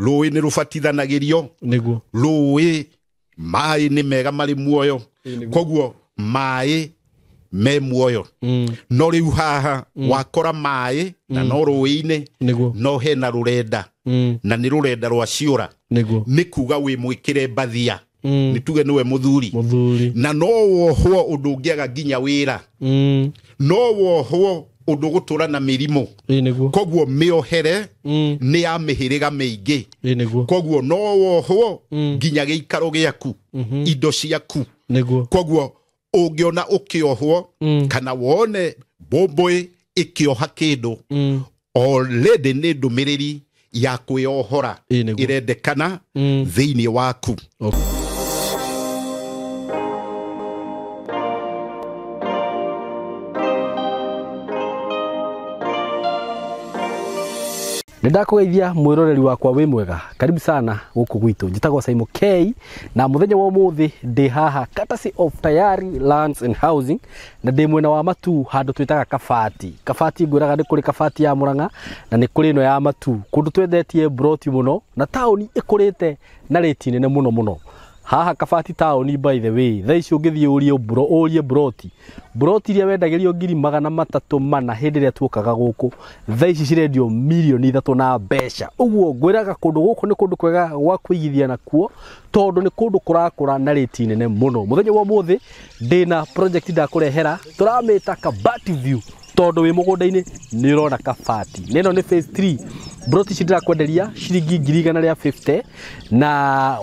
Rũĩ nĩ rũbatithanagĩrio. Nĩguo. Rũĩ maĩ nĩ mega marĩ muoyo. Ĩĩ, nĩguo. Koguo maĩ me muoyo. No rĩu haha wakora maĩ na no rũĩ-inĩ, Nĩguo. no hena rũrenda, na nĩ rũrenda rwa ciũra. Nĩguo. Nĩ kuga wĩ mwĩkĩre mbathia, nĩ tuge nĩwe mũthuri, Mũthuri. na no wohwo ũndũ ũngĩaga nginya wĩra, no wohwo ũndũ gũtũra na mĩrimũ. Ĩĩ, nĩguo. Koguo mĩohere nĩ ya mĩhĩrĩga mĩingĩ. Ĩĩ, nĩguo. Koguo no wohwo nginya gĩikaro gĩaku, indo ciaku. Nĩguo. Koguo ũngĩona ũkĩohwo kana wone mbũmbũĩ ĩkĩoha kĩndũ, already nĩ ndũmĩrĩri ya kwĩyohora Ĩĩ, nĩguo. ĩrendekana thĩinĩ waku. Okay. Nĩ ndakũgeithia mwĩroreri wakwa, wĩ mwega, karibu sana gũkũ gwitũ. Njĩtagwo Simon K na mũthenya wa ũmũthĩ ndĩ haha courtesy of Tayari Lands and Housing, na ndĩ mwena wa Matu handũ twĩtaga Kabati. Kabati ngwĩraga nĩ kũrĩ Kabati ya Mũrang'a na nĩ kũrĩ ĩno ya Matu, kũndũ twendetie broti mũno na taũni ĩkũrĩte na rĩti nene mũno mũno. Haha Kabati taũni, by the way, thaa ici ũngĩthiĩ ũrie bro, ũrie broti, broti iria wendagĩrio 304,000 hĩndĩ ĩrĩa tuokaga gũkũ, thaa ici cirendio 3 million na mbeca. Ũguo ngwĩraga kũndũ gũkũ nĩ kũndũ kwega gwa kũigithia nakuo, tondũ nĩ kũndũ kũrakũra na rĩti nene mũno. Mũthenya wa ũmũthĩ ndĩna project ndakũrehera, tũramĩta Kabati View, tondũ wĩ mũgũnda-inĩ nĩ ũrona Kabati. Na ĩno nĩ phase 3. Broti ici ndĩrakwenderia ciringi 150,000 na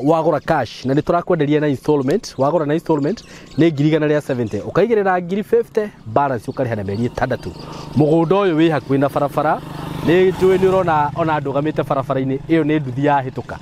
wagũra cash, na nĩ tũrakwenderia na installment. Wagũra na installment nĩ 170,000, ũkaigĩrĩra 50,000, balance ũkarĩha na mĩeri 6. Mũgũnda ũyũ wĩ hakuhĩ na barabara. Nĩ njũĩ nĩ ũrona ona ndũgamĩte barabara-inĩ ĩyo nĩ nduthi yahĩtũka.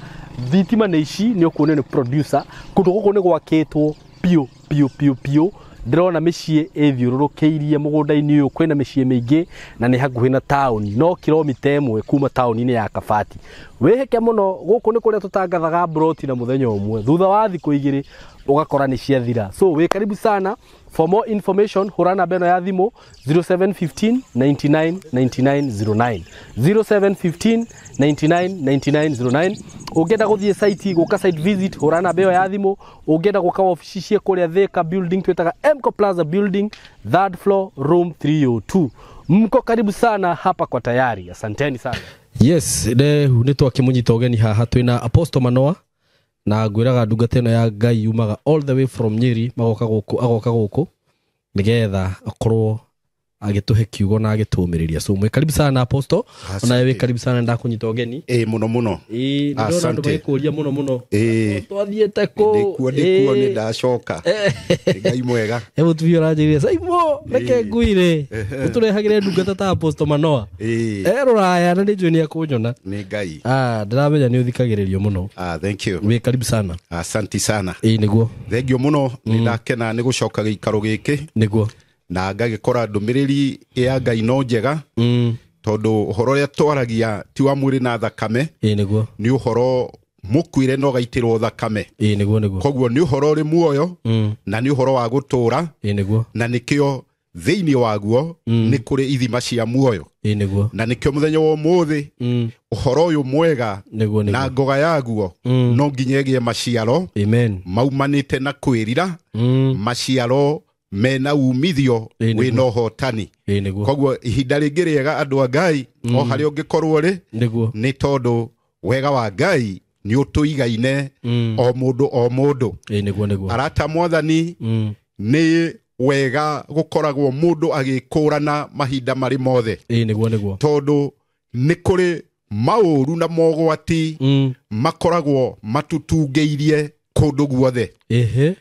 Thitima nĩ ici, nĩ ũkuonio nĩ producer. Kũndũ gũkũ nĩ gwakĩtwo piũ piũ piũ piũ. Ndĩrona mĩciĩ ĩthiũrũrũkĩirie mũgũnda-inĩ ũyũ, kwĩna mĩciĩ mĩingĩ na nĩ hakuhĩ na taũni, no kilomita 1 kuma taũni-inĩ ya Kabati. Wĩhĩke mũno, gũkũ nĩ kũrĩa tũtangathaga broti na mũthenya ũmwe, thutha wa thikũ 2 ũgakora nĩ ciathira. So wĩ karibu sana. For more information hũra namba ĩno ya thimũ, 0715 99 99 09, 0715 99 99 09. Ũngĩenda gũthiĩ site, gũka site visit, hũra namba ĩyo ya thimũ. Ũngĩenda gũka wabici ciĩ kũrĩa Thika building, twĩtaga Mco Plaza building, third floor, room 302. Mko karibu sana hapa kwa Tayari. Asanteni sana. Yes, rĩu nĩ twakĩmũnyita ũgeni haha, twĩna Apostle Manoa, na ngwĩraga ndungata ĩno ya Ngai yumaga all the way from Nyeri, magoka gũkũ, agoka gũkũ nĩgetha akorwo agĩtũhe kiugo na agĩtũmĩrĩria. So mwĩ karibu sana, Apostle. Onawe wĩ karibu sana, ndakunyita ũgeni. Ĩ, mũno mũno. Ĩĩ, nĩ ndĩrona andũ Asante. magĩkũria mũno mũno. Ĩĩ. Twathiĩte kũ? Ndĩkuo, nĩ ndacoka. Nĩ Ngai mwega. He mũtumia ũranjĩrire, "Saimo, reke nguire ũtũrehagĩre ndungata ta Apostle Manoa." Ĩĩ. E rũraya na nĩ njũĩ nĩ akũnyona. Nĩ Ngai. Ah, ndĩramenya nĩ ũthikagĩrĩrio mũno. Ah, thank you. Wĩ karibu sana. Asanti sana. Ĩĩ, nĩguo. Thengio mũno, nĩ ndakena nĩ gũcoka gĩikaro gĩkĩ na ngagĩkora ndũmĩrĩri ya Ngai no njega, tondũ ũhoro ũrĩa twaragia ti wa mwĩrĩ na thakame. Ĩĩ, nĩguo. Nĩ ũhoro mũkuire na ũgaitĩrwo thakame. Ĩĩ, nĩguo, nĩguo. Koguo nĩ ũhoro ũrĩ muoyo na nĩ ũhoro wa gũtũũra. Ĩĩ, nĩguo. Na nĩkĩo thĩinĩ waguo nĩ kũrĩ ithima cia muoyo. Ĩĩ, nĩguo. Na nĩkĩo mũthenya wa ũmũthĩ ũhoro ũyũ mwega Nĩguo. na ngoga yaguo no nginya ĩgĩe maciaro Amen. maumanĩte na kwĩrira, maciaro mena umithio Ĩĩ, nĩguo. wĩna ũhotani. Ĩĩ, nĩguo. Koguo ihinda rĩngĩ rĩega, andũ a Ngai, o harĩa ũngĩkorwo rĩ, nĩ tondũ wega wa Ngai nĩ ũtũigaine o mũndũ o mũndũ. Ĩĩ, nĩguo, nĩguo. Arata Mwathani, nĩ wega gũkoragwo mũndũ agĩkũrana mahinda marĩ mothe, Ĩĩ, nĩguo, nĩguo. tondũ nĩ kũrĩ maũru na mogwati makoragwo matutungĩirie kũndũ guothe.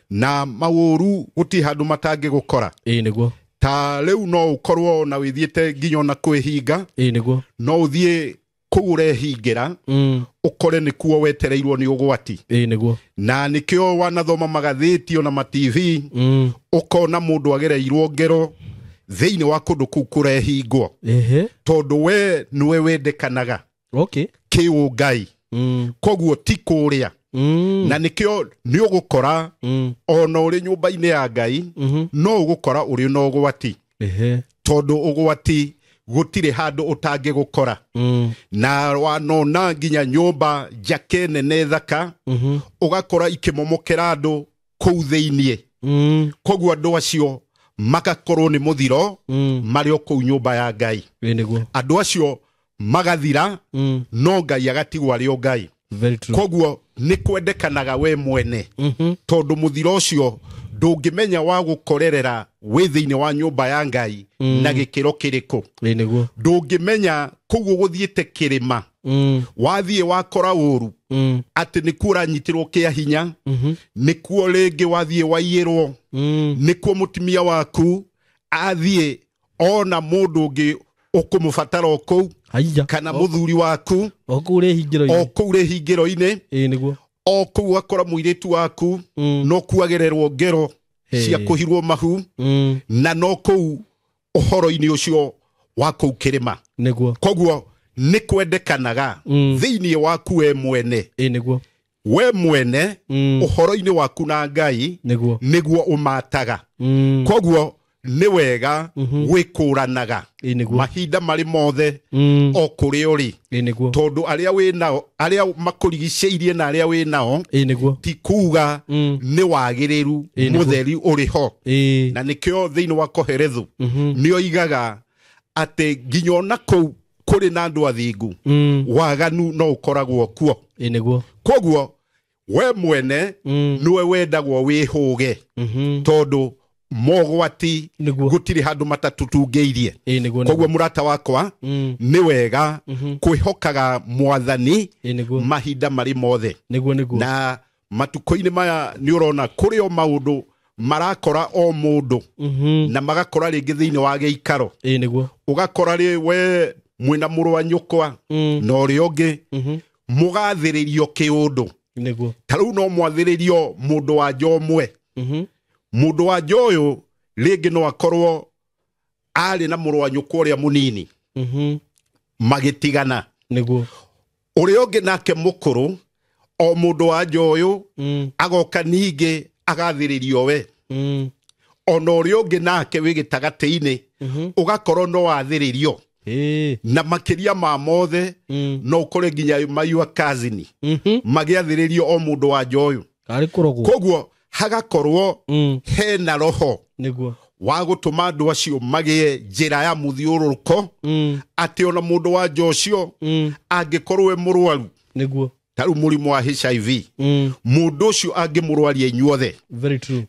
Na maũru gũtirĩ handũ matangĩgũkora. Ĩĩ, nĩguo. Ta rĩu no ũkorwo na wĩthiĩte nginya ona kwĩhinga, Ĩĩ, nĩguo. no ũthiĩ kũu ũrehingĩra, ũkore nĩkuo wetereirwo nĩ ũgwati. Ĩĩ, nĩguo. Na nĩkĩo wanathoma magathĩti ona ma TV, ũkona mũndũ agereirwo ngero thĩinĩ wa kũndũ kũu kũrehingwo, tondũ we nĩwe wendekanaga kĩũngai. Koguo ti kũrĩa. Na nĩkĩo nĩ ũgũkora ona ũrĩ nyũmba-inĩ ya Ngai, no ũgũkora ũrĩ na ũgwati, tondũ ũgwati Gũtirĩ handũ ũtangĩgũkora. Na wanona nginya nyũmba njake nene thaka, ũgakora ikĩmomokera andũ kũu thĩiniĩ. Koguo andũ acio magakorwo nĩ mũthiro marĩ o kũu nyũmba ya Ngai. Andũ acio magathira, no Ngai agatigwo arĩ o Ngai. Koguo nĩ kwendekanaga we mwene, tondũ mũthiro ũcio ndũngĩmenya wa gũkorerera wĩ thĩinĩ wa nyũmba ya Ngai na gĩkĩro kĩrĩkũ. Ndũngĩmenya kũu ũgũthiĩte kĩrĩma, wathiĩ wakora ũru, atĩ nĩkuo ũranyitirwo kĩa hinya, nĩkuo rĩngĩ wathiĩ waiyĩrwo, nĩkuo mũtumia waku athiĩ ona mũndũ ũngĩ ũkũmũbatara o kũu, kana mũthuri waku o kũu rĩhingĩro-inĩ, o kũu ũgakora mũirĩtu waku no kuagererwo ngero cia kũhirwo mahu, na no kũu ũhoro-inĩ ũcio wa kũu kĩrĩma. Koguo nĩ kwendekanaga thĩinĩ waku we mwene, we mwene ũhoro-inĩ waku na Ngai nĩguo ũmataga. Koguo nĩ wega gwĩkũranaga mahinda marĩ mothe o kũrĩa ũrĩ, tondũ arĩa wĩ nao, arĩa makũrigicĩirie na arĩa wĩ nao, ti kuga nĩ wagĩrĩru mũtheri ũrĩ ho. Na nĩkĩo thĩinĩ wa Koherethu nĩ oigaga atĩ nginya ona kũu kũrĩ na andũ athingu, waganu no ũkoragwo kuo. Koguo we mwene nĩwe wendagwo wĩhũge, tondũ mogwati gũtirĩ handũ matatũtungĩirie. Koguo mũrata wakwa, nĩ wega kwĩhokaga Mwathani mahinda marĩ mothe. Na matukũ-inĩ maya nĩ ũrona kũrĩ o maũndũ marakora o mũndũ, na magakora rĩngĩ thĩinĩ wa gĩikaro. Ũgakora rĩ we mwĩna mũrũ wa nyũkwa na ũrĩa ũngĩ, mũgathĩrĩrio kĩũndũ. Ta rĩu no mwathĩrĩrio mũndũ wa nja ũmwe. Mũndũ wa nja ũyũ rĩngĩ no akorwo arĩ na mũrũ wa nyũkwa ũrĩa mũnini, magĩtigana. Ũrĩa ũngĩ nake mũkũrũ, o mũndũ wa nja ũyũ agoka ningĩ agathĩrĩrio we. Ona ũrĩa ũngĩ nake wĩ gĩtagatĩ-inĩ, ũgakorwo no athĩrĩrio. Na makĩria ma mothe, no ũkore nginya mayua kazini magĩathĩrĩrio o mũndũ wa nja ũyũ. Koguo hagakorwo hena roho wa gũtũma andũ acio magĩe njĩra ya mũthiũrũrũko, atĩ ona mũndũ wa nja ũcio angĩkorwo e mũrwaru, ta rĩu mũrimũ wa HIV, mũndũ ũcio angĩmũrwaria inyuothe.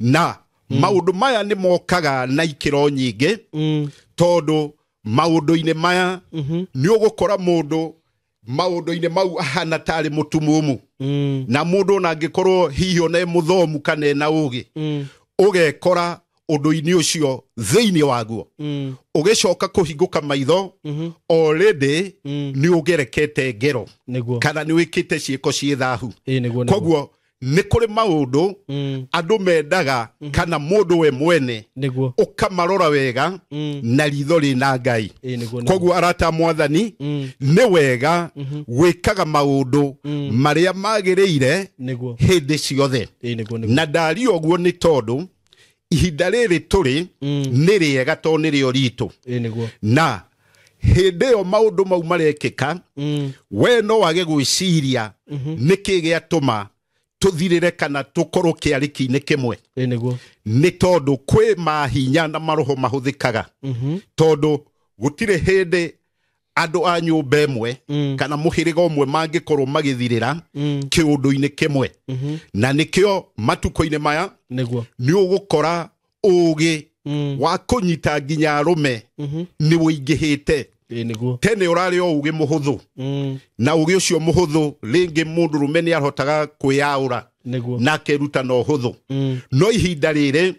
Na maũndũ maya nĩ mokaga na ikĩro nyingĩ, tondũ maũndũ-inĩ maya nĩ ũgũkora mũndũ maũndũ-inĩ mau ahana tarĩ mũtumumu, na mũndũ ona angĩkorwo hihi ona e mũthomu kana ena ũgĩ, ũgekora ũndũ-inĩ ũcio thĩinĩ waguo, ũgĩcoka kũhingũka maitho, already nĩ ũgerekete ngero, kana nĩ wĩkĩte ciĩko ciĩ thahu. Koguo nĩ kũrĩ maũndũ andũ mendaga, kana mũndũ we mwene ũkamarora wega na ritho rĩna Ngai. Koguo arata Mwathani, nĩ wega gwĩkaga maũndũ marĩa magĩrĩire hĩndĩ ciothe. Na ndaria ũguo nĩ tondũ ihinda rĩrĩ tũrĩ nĩ rĩega tondũ nĩrĩo ritũ. Na hĩndĩ ĩyo maũndũ mau marekĩka, we no wage gwĩciria nĩkĩ gĩatũma tũthirĩre kana tũkorwo kĩarĩki-inĩ kĩmwe. Nĩ tondũ kwĩ mahinya na maroho mahũthĩkaga, tondũ gũtirĩ hĩndĩ andũ a nyũmba ĩmwe kana mũhĩrĩga ũmwe mangĩkorwo magĩthirĩra kĩũndũ-inĩ kĩmwe. Na nĩkĩo matukũ-inĩ maya nĩ ũgũkora ũgĩ wa kũnyita nginya arũme nĩ ũingĩhĩte. Tene ũrarĩ o ũgĩ mũhũthũ, na ũgĩ ũcio mũhũthũ rĩngĩ mũndũ rũme nĩ ahotaga kwĩyaũra na akeruta na ũhũthũ. No ihinda rĩrĩ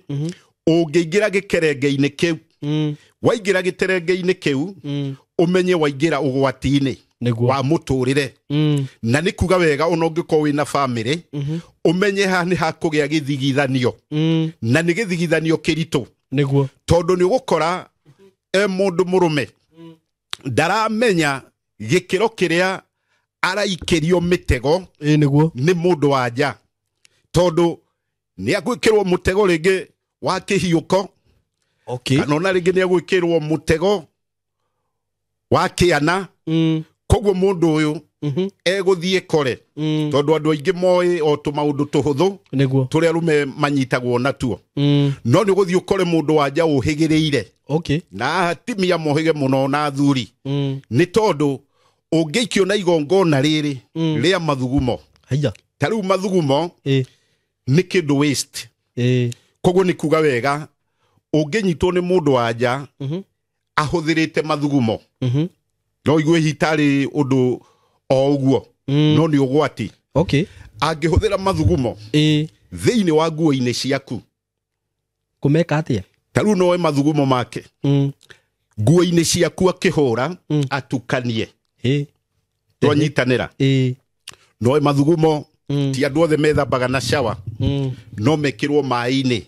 ũngĩingĩra gĩkerenge-inĩ kĩu, waingĩra gĩterenge-inĩ kĩu, ũmenye waingĩra ũgwati-inĩ wa mũtũrĩre. Na nĩ kuga wega ona ũngĩkorwo wĩna bamĩrĩ, ũmenye haha nĩ hakũgĩa gĩthigithanio, na nĩ gĩthigithanio kĩritũ, tondũ nĩ ũgũkora e mũndũ mũrũme ndaramenya gĩkĩro kĩrĩa araikĩrio mĩtego nĩ mũndũ wa nja, tondũ nĩ agwĩkĩrwo mũtego rĩngĩ wa kĩhiũko, kana ona rĩngĩ nĩ agwĩkĩrwo mũtego Wa kĩana. Koguo mũndũ ũyũ egũthiĩ kore, tondũ andũ aingĩ moĩ o tũmaũndũ tũhũthũ Nĩguo. tũrĩa arũme manyitagwo natuo. No nĩ ũgũthiĩ ũkore mũndũ wanja ũhĩgĩrĩire. Okay. Na atimia mohĩge mũno na athuri. Nĩ tondũ ũngĩikio na igongona rĩrĩ rĩa mathugumo. Haiya. Ta rĩu mathugumo nĩ kĩndũ waste. Koguo nĩ kuga wega ũngĩnyitwo nĩ mũndũ wanja ahũthĩrĩte mathugumo, no igue hitarĩ ũndũ o ũguo, no nĩ ũgwati. Okay. Angĩhũthĩra mathugumo thĩinĩ wa nguo-inĩ ciaku. Kũmeka atĩa? Ta rĩu noe mathugumo make nguo-inĩ ciaku akĩhũra, atukanie. Twanyitanĩra. Noe mathugumo, ti andũ othe methambaga na shower, no mekĩrwo maĩ-inĩ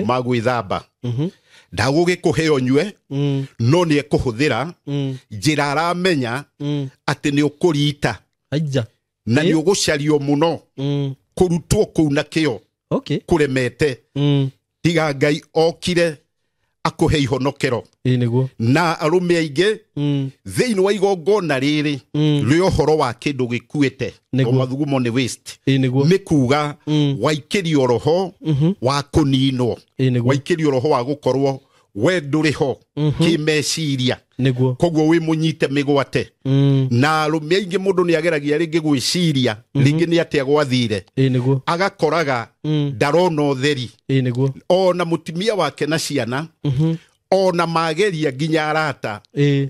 ma gwĩthamba. Ndagũgĩkũhe ũnyue, no nĩ ekũhũthĩra njĩra aramenya atĩ nĩ ũkũrita. Aija. Na nĩ ũgũcario mũno kũrutwo kũu na kĩo. Okay. Kũremete. Tiga Ngai okire akũhe ihonokero. Nĩguo. Na arũme aingĩ thĩinĩ wa igongona rĩrĩ rĩa ũhoro wa kĩndũ gĩkuĩte, Nĩguo. o mathugumo nĩ waste. Nĩguo. Nĩ kuga waikĩrio roho wa kũninwo. Nĩguo. Waikĩrio roho wa gũkorwo we ndũrĩ ho kĩmeciria. Nĩguo. Koguo wĩ mũnyite mĩgwate. Na arũme aingĩ mũndũ nĩ ageragia rĩngĩ gwĩciria rĩngĩ nĩ atĩa gwathire. Nĩguo. Agakoraga ndarona ũtheri. Nĩguo. Ona mũtumia wake na ciana, ona mageria nginya arata,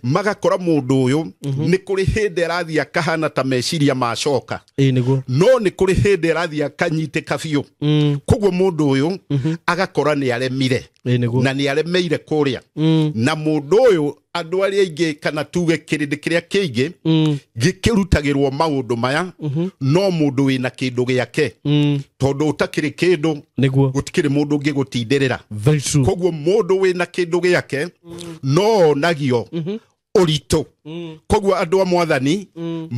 magakora mũndũ ũyũ nĩ kũrĩ hĩndĩ arathiĩ akahana ta meciria macoka. Nĩguo. No nĩ kũrĩ hĩndĩ arathiĩ akanyitĩka biũ. Koguo mũndũ ũyũ agakora nĩ aremire. Nĩguo. Na nĩ aremeire kũrĩa. Na mũndũ ũyũ andũ arĩa aingĩ kana tuge kĩrĩndĩ kĩrĩa kĩingĩ gĩkĩrutagĩrwo maũndũ maya, no mũndũ wĩna kĩndũ gĩake, tondũ ũtakĩrĩ kĩndũ Nĩguo. gũtikĩrĩ mũndũ ũngĩgũtindĩrĩra. Very true. Koguo mũndũ wĩna kĩndũ gĩake no onagio ũritũ. Koguo andũ a mwathani,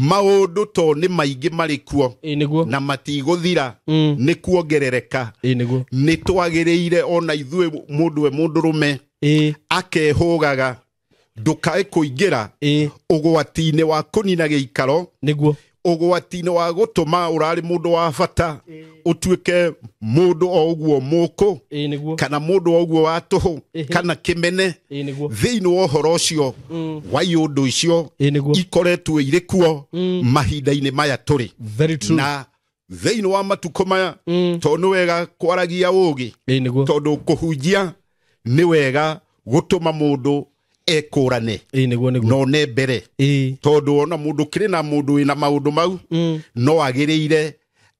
maũndũ to nĩ maingĩ marĩ kuo. Nĩguo. Na matigũthira, nĩ kuongerereka. Nĩguo. Nĩ twagĩrĩire ona ithuĩ mũndũ we mũndũrũme akehũgaga ndũkae kũingĩra ũgwati-inĩ wa kũnina gĩikaro. Nĩguo. Ũgwati-inĩ wa gũtũma ũrarĩ mũndũ wa bata ũtuĩke mũndũ o ũguo mũkũ. Nĩguo. Kana mũndũ o ũguo wa tũhũ, kana kĩmene. Nĩguo. Thĩinĩ wa ũhoro ũcio wa iũndũ icio Nĩguo. ikoretwo irĩ kuo mahinda-inĩ maya tũrĩ. Very true. Na thĩinĩ wa matukũ maya, tondũ nĩ wega kwaragia ũũgĩ, Nĩguo. tondũ kũhunjia nĩ wega gũtũma mũndũ ekũrane. Nĩguo, nĩguo. No ne mbere. Tondũ ona mũndũ kĩrĩ na mũndũ wĩna maũndũ mau, no agĩrĩire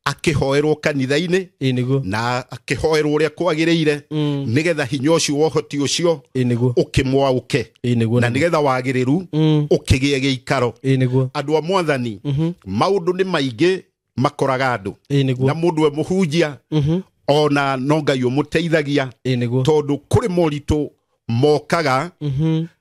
akĩhoerwo kanitha-inĩ. Nĩguo. Na akĩhoerwo ũrĩa kwagĩrĩire, nĩgetha hinya ũcio wa ũhoti ũcio Nĩguo. ũkĩmwaũke. Nĩguo. Na nĩgetha wagĩrĩru ũkĩgĩe gĩikaro. Nĩguo. Andũ a mwathani, maũndũ nĩ maingĩ makoraga andũ. Nĩguo. Na mũndũ we mũhunjia, ona no Ngai ũmũteithagia. Nĩguo. Tondũ kũrĩ moritũ mokaga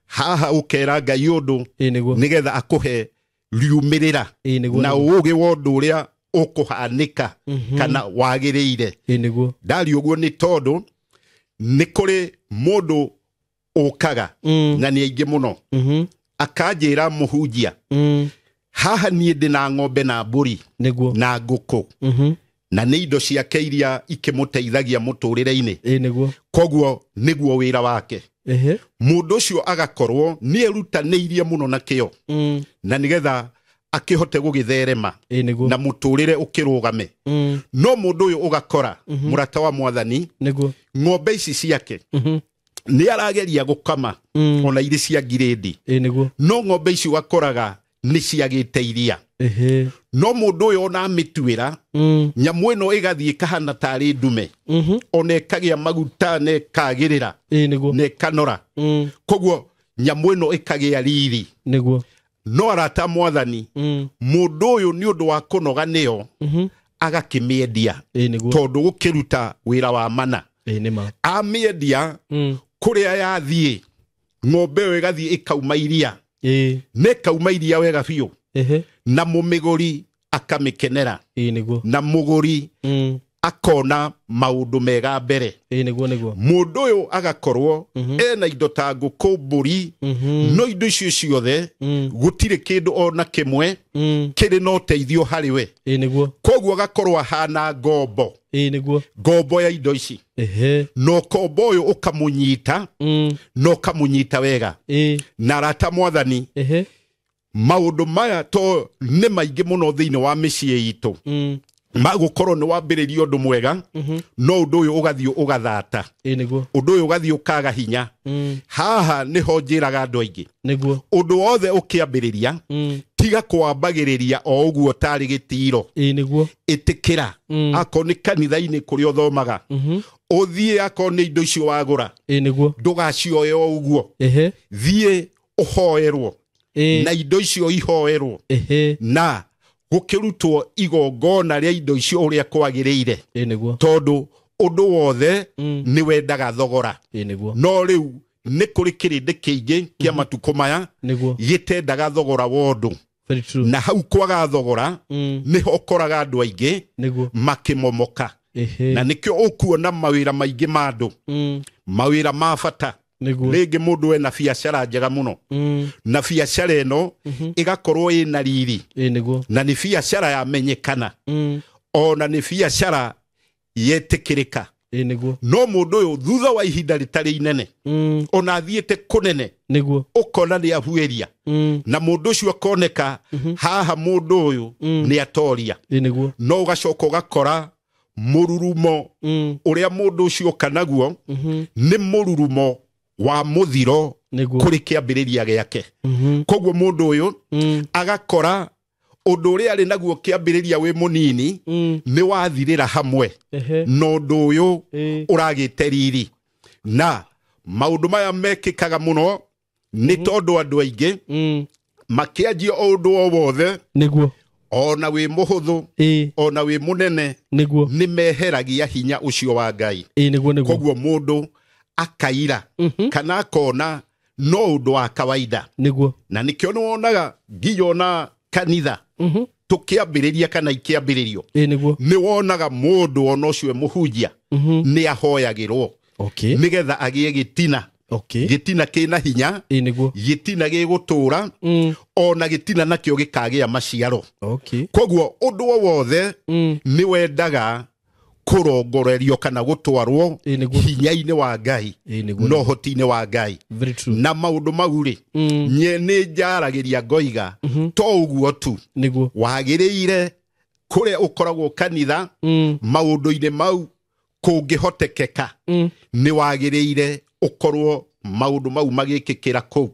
haha ũkera Ngai ũndũ Nĩguo. nĩgetha akũhe riumĩrĩra. Nĩguo. Na ũũgĩ wa ũndũ ũrĩa ũkũhanĩka kana wagĩrĩire. Nĩguo. Ndari ũguo nĩ tondũ nĩ kũrĩ mũndũ ũkaga, na nĩ aingĩ mũno, akanjĩra mũhunjia, haha niĩ ndĩ na ng'ombe na mbũri Nĩguo. na ngũkũ, na nĩ indo ciake iria ikĩmũteithagia mũtũrĩre-inĩ. Nĩguo. Koguo nĩguo wĩra wake. Mũndũ ũcio agakorwo nĩ erutanĩirie mũno na kĩo, na nĩgetha akĩhote gũgĩtherema. Nĩguo. Na mũtũrĩre ũkĩrũgame. No mũndũ ũyũ ũgakora mũrata wa mwathani, Nĩguo. ng'ombe ici ciake nĩ arageria gũkama, ona irĩ cia ngirĩndi. Nĩguo. No ng'ombe ici ũgakoraga nĩ ciagĩte iria. No mũndũ ũyũ ona amĩtuĩra, nyamũ ĩno ĩgathiĩ ĩkahana tarĩ ndume, ona ĩkagĩa maguta na ĩkagĩrĩra Nĩguo. na ĩkanora. Koguo nyamũ ĩno ĩkagĩa riri. Nĩguo. No arata mwathani, mũndũ ũyũ nĩ ũndũ wa kũnoga nĩyo, agakĩmĩendia. Nĩguo. Tondũ gũkĩruta wĩra wa mana. Nĩma. Amĩendia, kũrĩa yathiĩ ng'ombe ĩyo ĩgathiĩ ĩkauma iria. Na ĩkauma iria wega biũ. Na mũmĩgũri akamĩkenera. Nĩguo. Na mũgũri Akona maũndũ mega mbere. Nĩguo nĩguo. Mũndũ ũyũ agakorwo ena indo ta ngũkũ, mbũri, no indo icio ciothe gũtirĩ kĩndũ ona kĩmwe kĩrĩ na ũteithio harĩ we. Nĩguo. Koguo agakorwo ahana ngombo. Nĩguo. Ngombo ya indo ici. Na ũkombo ũyũ ũkamũnyita na ũkamũnyita wega. Na arata mwathani, maũndũ maya to nĩ maingĩ mũno thĩinĩ wa mĩciĩ itũ. Magũkorwo nĩ wambĩrĩria ũndũ mwega, no ũndũ ũyũ ũgathiĩ ũgathata. Nĩguo. Ũndũ ũyũ ũgathiĩ ũkaga hinya. Haha nĩho njĩraga andũ aingĩ. Nĩguo. Ũndũ wothe ũkĩambĩrĩria, tiga kwambagĩrĩria o ũguo tarĩ gĩtiro. Nĩguo. Ĩtĩkĩra. Akorwo nĩ kanitha-inĩ kũrĩa ũthomaga, ũthiĩ akorwo nĩ indo icio wagũra, Nĩguo. ndũgacioe o ũguo. Thiĩ ũhoerwo. Na indo icio ihoerwo. Na gũkĩrutwo igongona rĩa indo icio ũrĩa kwagĩrĩire. Nĩguo. Tondũ ũndũ wothe nĩ wendaga thogora. Nĩguo. No rĩu nĩ kũrĩ kĩrĩndĩ kĩingĩ kĩa matukũ maya Nĩguo. gĩtendaga thogora wa ũndũ. Very true. Na hau kwaga thogora nĩho ũkoraga andũ aingĩ Nĩguo. makĩmomoka. Na nĩkĩo ũkuona mawĩra maingĩ ma andũ, mawĩra ma bata. Nĩguo. Rĩngĩ mũndũ ena biacara njega mũno, na biacara ĩno ĩgakorwo ĩna riri. Nĩguo. Na nĩ biacara yamenyekana, ona nĩ biacara yetĩkĩrĩka. Nĩguo. No mũndũ ũyũ thutha wa ihinda rĩtarĩ inene, ona athiĩte kũnene, Nĩguo. ũkona nĩ ahuĩria. Na mũndũ ũcio akoneka haha mũndũ ũyũ nĩ atoria. Nĩguo. No ũgacoka ũgakora mũrurumo ũrĩa mũndũ ũcio oka naguo nĩ mũrurumo wa mũthiro kũrĩ kĩambĩrĩria gĩake. Koguo mũndũ ũyũ agakora ũndũ ũrĩa arĩ naguo kĩambĩrĩria wĩ mũnini nĩ wathirĩra hamwe na ũndũ ũyũ ũragĩte riri. Na maũndũ maya mekĩkaga mũno nĩ tondũ andũ aingĩ makĩanjia o ũndũ o wothe, Nĩguo. ona wĩ mũhũthũ, ona wĩ mũnene, Nĩguo. nĩ meheragia hinya ũcio wa Ngai. Nĩguo nĩguo. Koguo mũndũ akaira kana akona no ũndũ wa kawaida. Nĩguo. Na nĩkĩo nĩwonaga nginya ona kanitha tũkĩambĩrĩria kana ikĩambĩrĩrio, Nĩguo. nĩwonaga mũndũ ona ũcio mũhunjia nĩ ahoyagĩrwo nĩgetha agĩe gĩtina. Gĩtina kĩna hinya, Nĩguo. gĩtina gĩgũtũra, ona gĩtina nakĩo gĩkagĩa maciaro. Koguo ũndũ o wothe nĩ wendaga kũrongorerio kana gũtwarwo hinya-inĩ wa Ngai na ũhoti-inĩ wa Ngai. Very true. Na maũndũ mau rĩ, nye nĩ njaragĩria ngoiga to ũguo tu. Nĩguo. Wagĩrĩire kũrĩa ũkoragwo kanitha, maũndũ-inĩ mau kũngĩhotekeka, nĩ wagĩrĩire ũkorwo maũndũ mau magĩkĩkĩra kũu.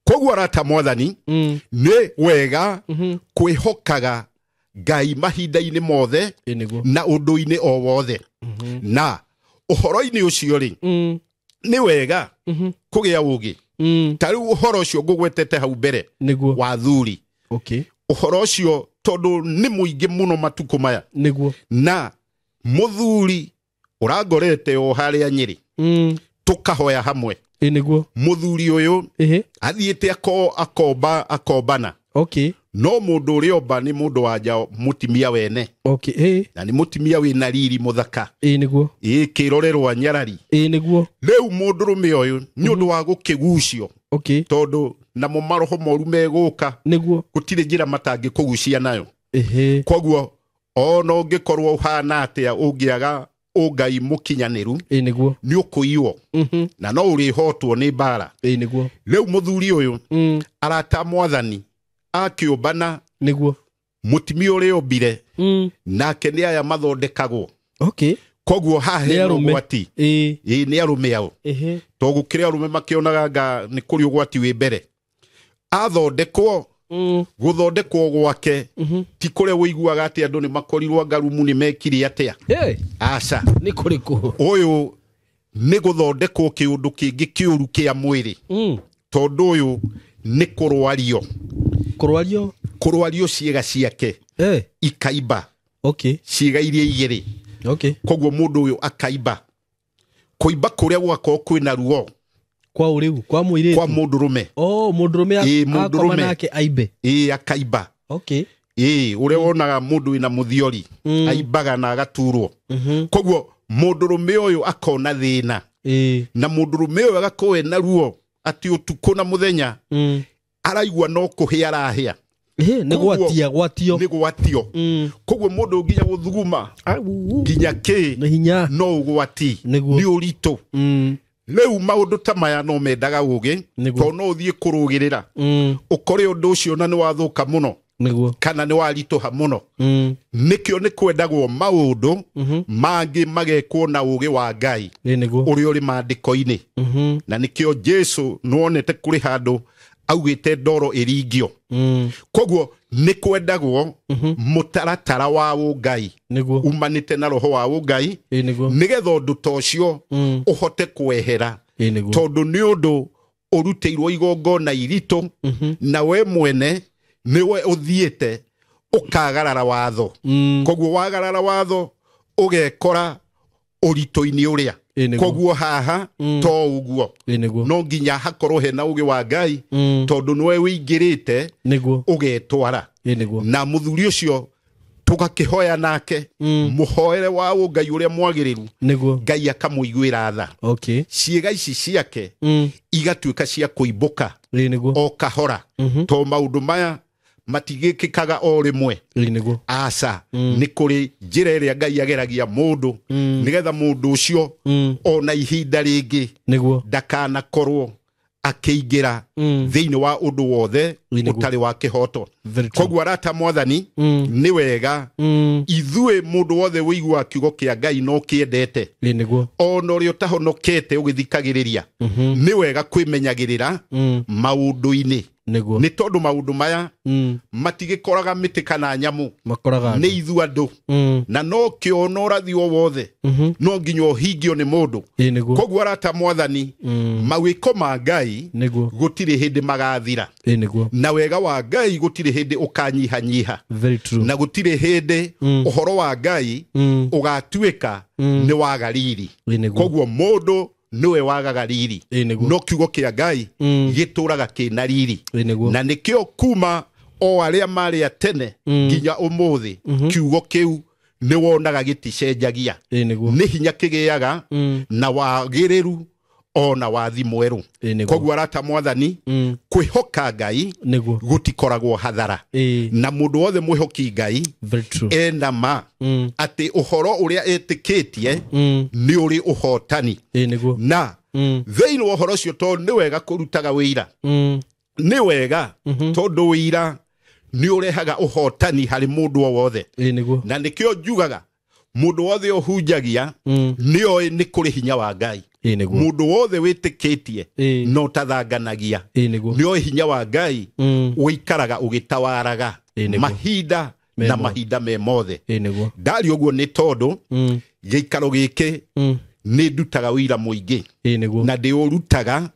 Koguo arata mwathani, nĩ wega kwĩhokaga Ngai mahinda-inĩ mothe na ũndũ-inĩ o wothe. Na ũhoro-inĩ ũcio rĩ, nĩ wega kũgĩa ũũgĩ. Ta rĩu ũhoro ũcio ngũgwetete hau mbere wa thuri. Ũhoro ũcio tondũ nĩ mũingĩ mũno matukũ maya. Nĩguo. Na mũthuri ũrangorete o harĩa Nyĩrĩ, tũkahoya hamwe. Nĩguo. Mũthuri ũyũ athiĩte akomba akombana. No mũndũ ũrĩa omba nĩ mũndũ wa nja mũtimia wene. Na nĩ mũtimia wĩna riri mũthaka. Nĩguo. Kĩrorerwa nyarari. Nĩguo. Rĩu mũndũrũme ũyũ nĩ ũndũ wa gũkĩgucio. Tondũ namo maroho moru megũka. Nĩguo. Gũtirĩ njĩra matangĩkũgucia nayo. Koguo ona ũngĩkorwo ũhana atĩa ũngĩaga ũngai mũkinyanĩru, Nĩguo. nĩ ũkũiywo. Na no ũrĩhotwo nĩ mbara. Nĩguo. Rĩu mũthuri ũyũ arata mwathani akĩũmbana Nĩguo. mũtimia ũrĩa ombire, nake nĩ aya mathondekagwo. Koguo haha hena ũgwati. Nĩ arũme ao. To gũkĩrĩ arũme makĩonaga nga nĩ kũrĩ ũgwati wĩ mbere. Athondekwo, gũthondekwo gwake ti kũrĩa ũiguaga atĩ andũ nĩ makorirwo ngarumu nĩ mekire atĩa. Aca. Nĩ kũrĩkũ? Ũyũ nĩ gũthondekwo kĩũndũ kĩngĩ kĩũru kĩa mwĩrĩ. Tondũ ũyũ nĩ kũrwario. Kũrwario? Kũrwario ciĩga ciake. Ikaimba. Ciĩga iria igĩrĩ. Koguo mũndũ ũyũ akaimba. Kũimba kũrĩa gũgakorwo kwĩna ruo. Kwa ũrĩu, kwa mũirĩtu. Kwa mũndũrũme. Oh, mũndũrũme akoma nake aimbe. Akaimba. Ĩĩ, ũrĩa wonaga mũndũ wĩna mũthiori aimbaga na agaturwo. Koguo mũndũrũme ũyũ akona thĩna, na mũndũrũme ũyũ agakorwo ena ruo atĩ ũtukũ na mũthenya araigua no kũhĩa arahĩa. Nĩ gwatia gwatio. Nĩ gwatio. Koguo mũndũ nginya gũthuguma nginya kĩ nĩ hinya, no ũgwati, nĩ ũritũ. Rĩu maũndũ ta maya no mendaga ũgĩ, tondũ no ũthiĩ kũrũgĩrĩra ũkore ũndũ ũcio na nĩ wathũka mũno kana nĩ waritũha mũno. Nĩkĩo nĩ kwendagwo maũndũ mangĩ magekwo na ũgĩ wa Ngai ũrĩa ũrĩ maandĩko-inĩ. Na nĩkĩo Jesu nĩwonete kũrĩ handũ augĩte ndoro ĩringio. Koguo nĩ kwendagwo mũtaratara wa ũngai umanĩte na roho wa ũngai, nĩgetha ũndũ ta ũcio ũhote kwehera, tondũ nĩ ũndũ ũrutĩirwo igongona iritũ, na we mwene nĩwe ũthiĩte ũkagarara watho. Koguo wagarara watho ũgekora ũritũ-inĩ ũrĩa. Koguo haha to ũguo, no nginya hakorwo hena ũgĩ wa Ngai, tondũ nĩwe wĩingĩrĩte ũgetwara. Na mũthuri ũcio tũgakĩhoya nake mũhoere wa ũngai ũrĩa mwagĩrĩru, Ngai akamũiguĩra tha. Ciĩga ici ciake igatuĩka cia kũimbũka o kahora, to maũndũ maya matigĩkĩkaga o rĩmwe. Aca, nĩ kũrĩ njĩra ĩrĩa Ngai ageragia mũndũ nĩgetha mũndũ ũcio ona ihinda rĩngĩ ndakanakorwo akĩingĩra thĩinĩ wa ũndũ wothe ũtarĩ wa kĩhoto. Koguo arata mwathani, nĩ wega ithuĩ mũndũ wothe wĩiguaga kiugo kĩa Ngai no kĩendete, ona ũrĩa ũtahonokete ũgĩthikagĩrĩria, nĩ wega kwĩmenyagĩrĩra maũndũ-inĩ, nĩ tondũ maũndũ maya matigĩkoraga mĩtĩ kana nyamũ, nĩ ithuĩ andũ, na no kĩo ona ũrathi o wothe no nginya ũhingio nĩ mũndũ. Koguo arata mwathani, mawĩko ma Ngai gũtirĩ hĩndĩ magathira, na wega wa Ngai gũtirĩ hĩndĩ ũkanyihanyiha, na gũtirĩ hĩndĩ ũhoro wa Ngai ũgatuĩka nĩ waga riri. Koguo mũndũ nĩwe wagaga riri, no kiugo kĩa Ngai gĩtũraga kĩna riri. Na nĩkĩo kuma o arĩa marĩ a tene nginya ũmũthĩ, kiugo kĩu nĩ wonaga gĩticenjagia, nĩ hinya kĩgĩaga na wagĩrĩru ona wathi mwerũ. Koguo arata mwathani, kwĩhoka Ngai gũtikoragwo hathara, na mũndũ wothe mwĩhoki Ngai ena ma atĩ ũhoro ũrĩa etĩkĩtie nĩ ũrĩ ũhotani. Na thĩinĩ wa ũhoro ũcio, tondũ nĩ wega kũrutaga wĩira, nĩ wega tondũ wĩira nĩ ũrehaga ũhotani harĩ mũndũ o wothe. Na nĩkĩo njugaga mũndũ wothe ũhunjagia nĩ oĩ nĩ kũrĩ hinya wa Ngai. Mũndũ wothe wĩtĩkĩtie no tathanganagia, nĩ oĩ hinya wa Ngai ũikaraga ũgĩtawaraga mahinda na mahinda me mothe. Ndari ũguo nĩ tondũ gĩikaro gĩkĩ nĩ ndutaga wĩira mũingĩ, na ndĩũrutaga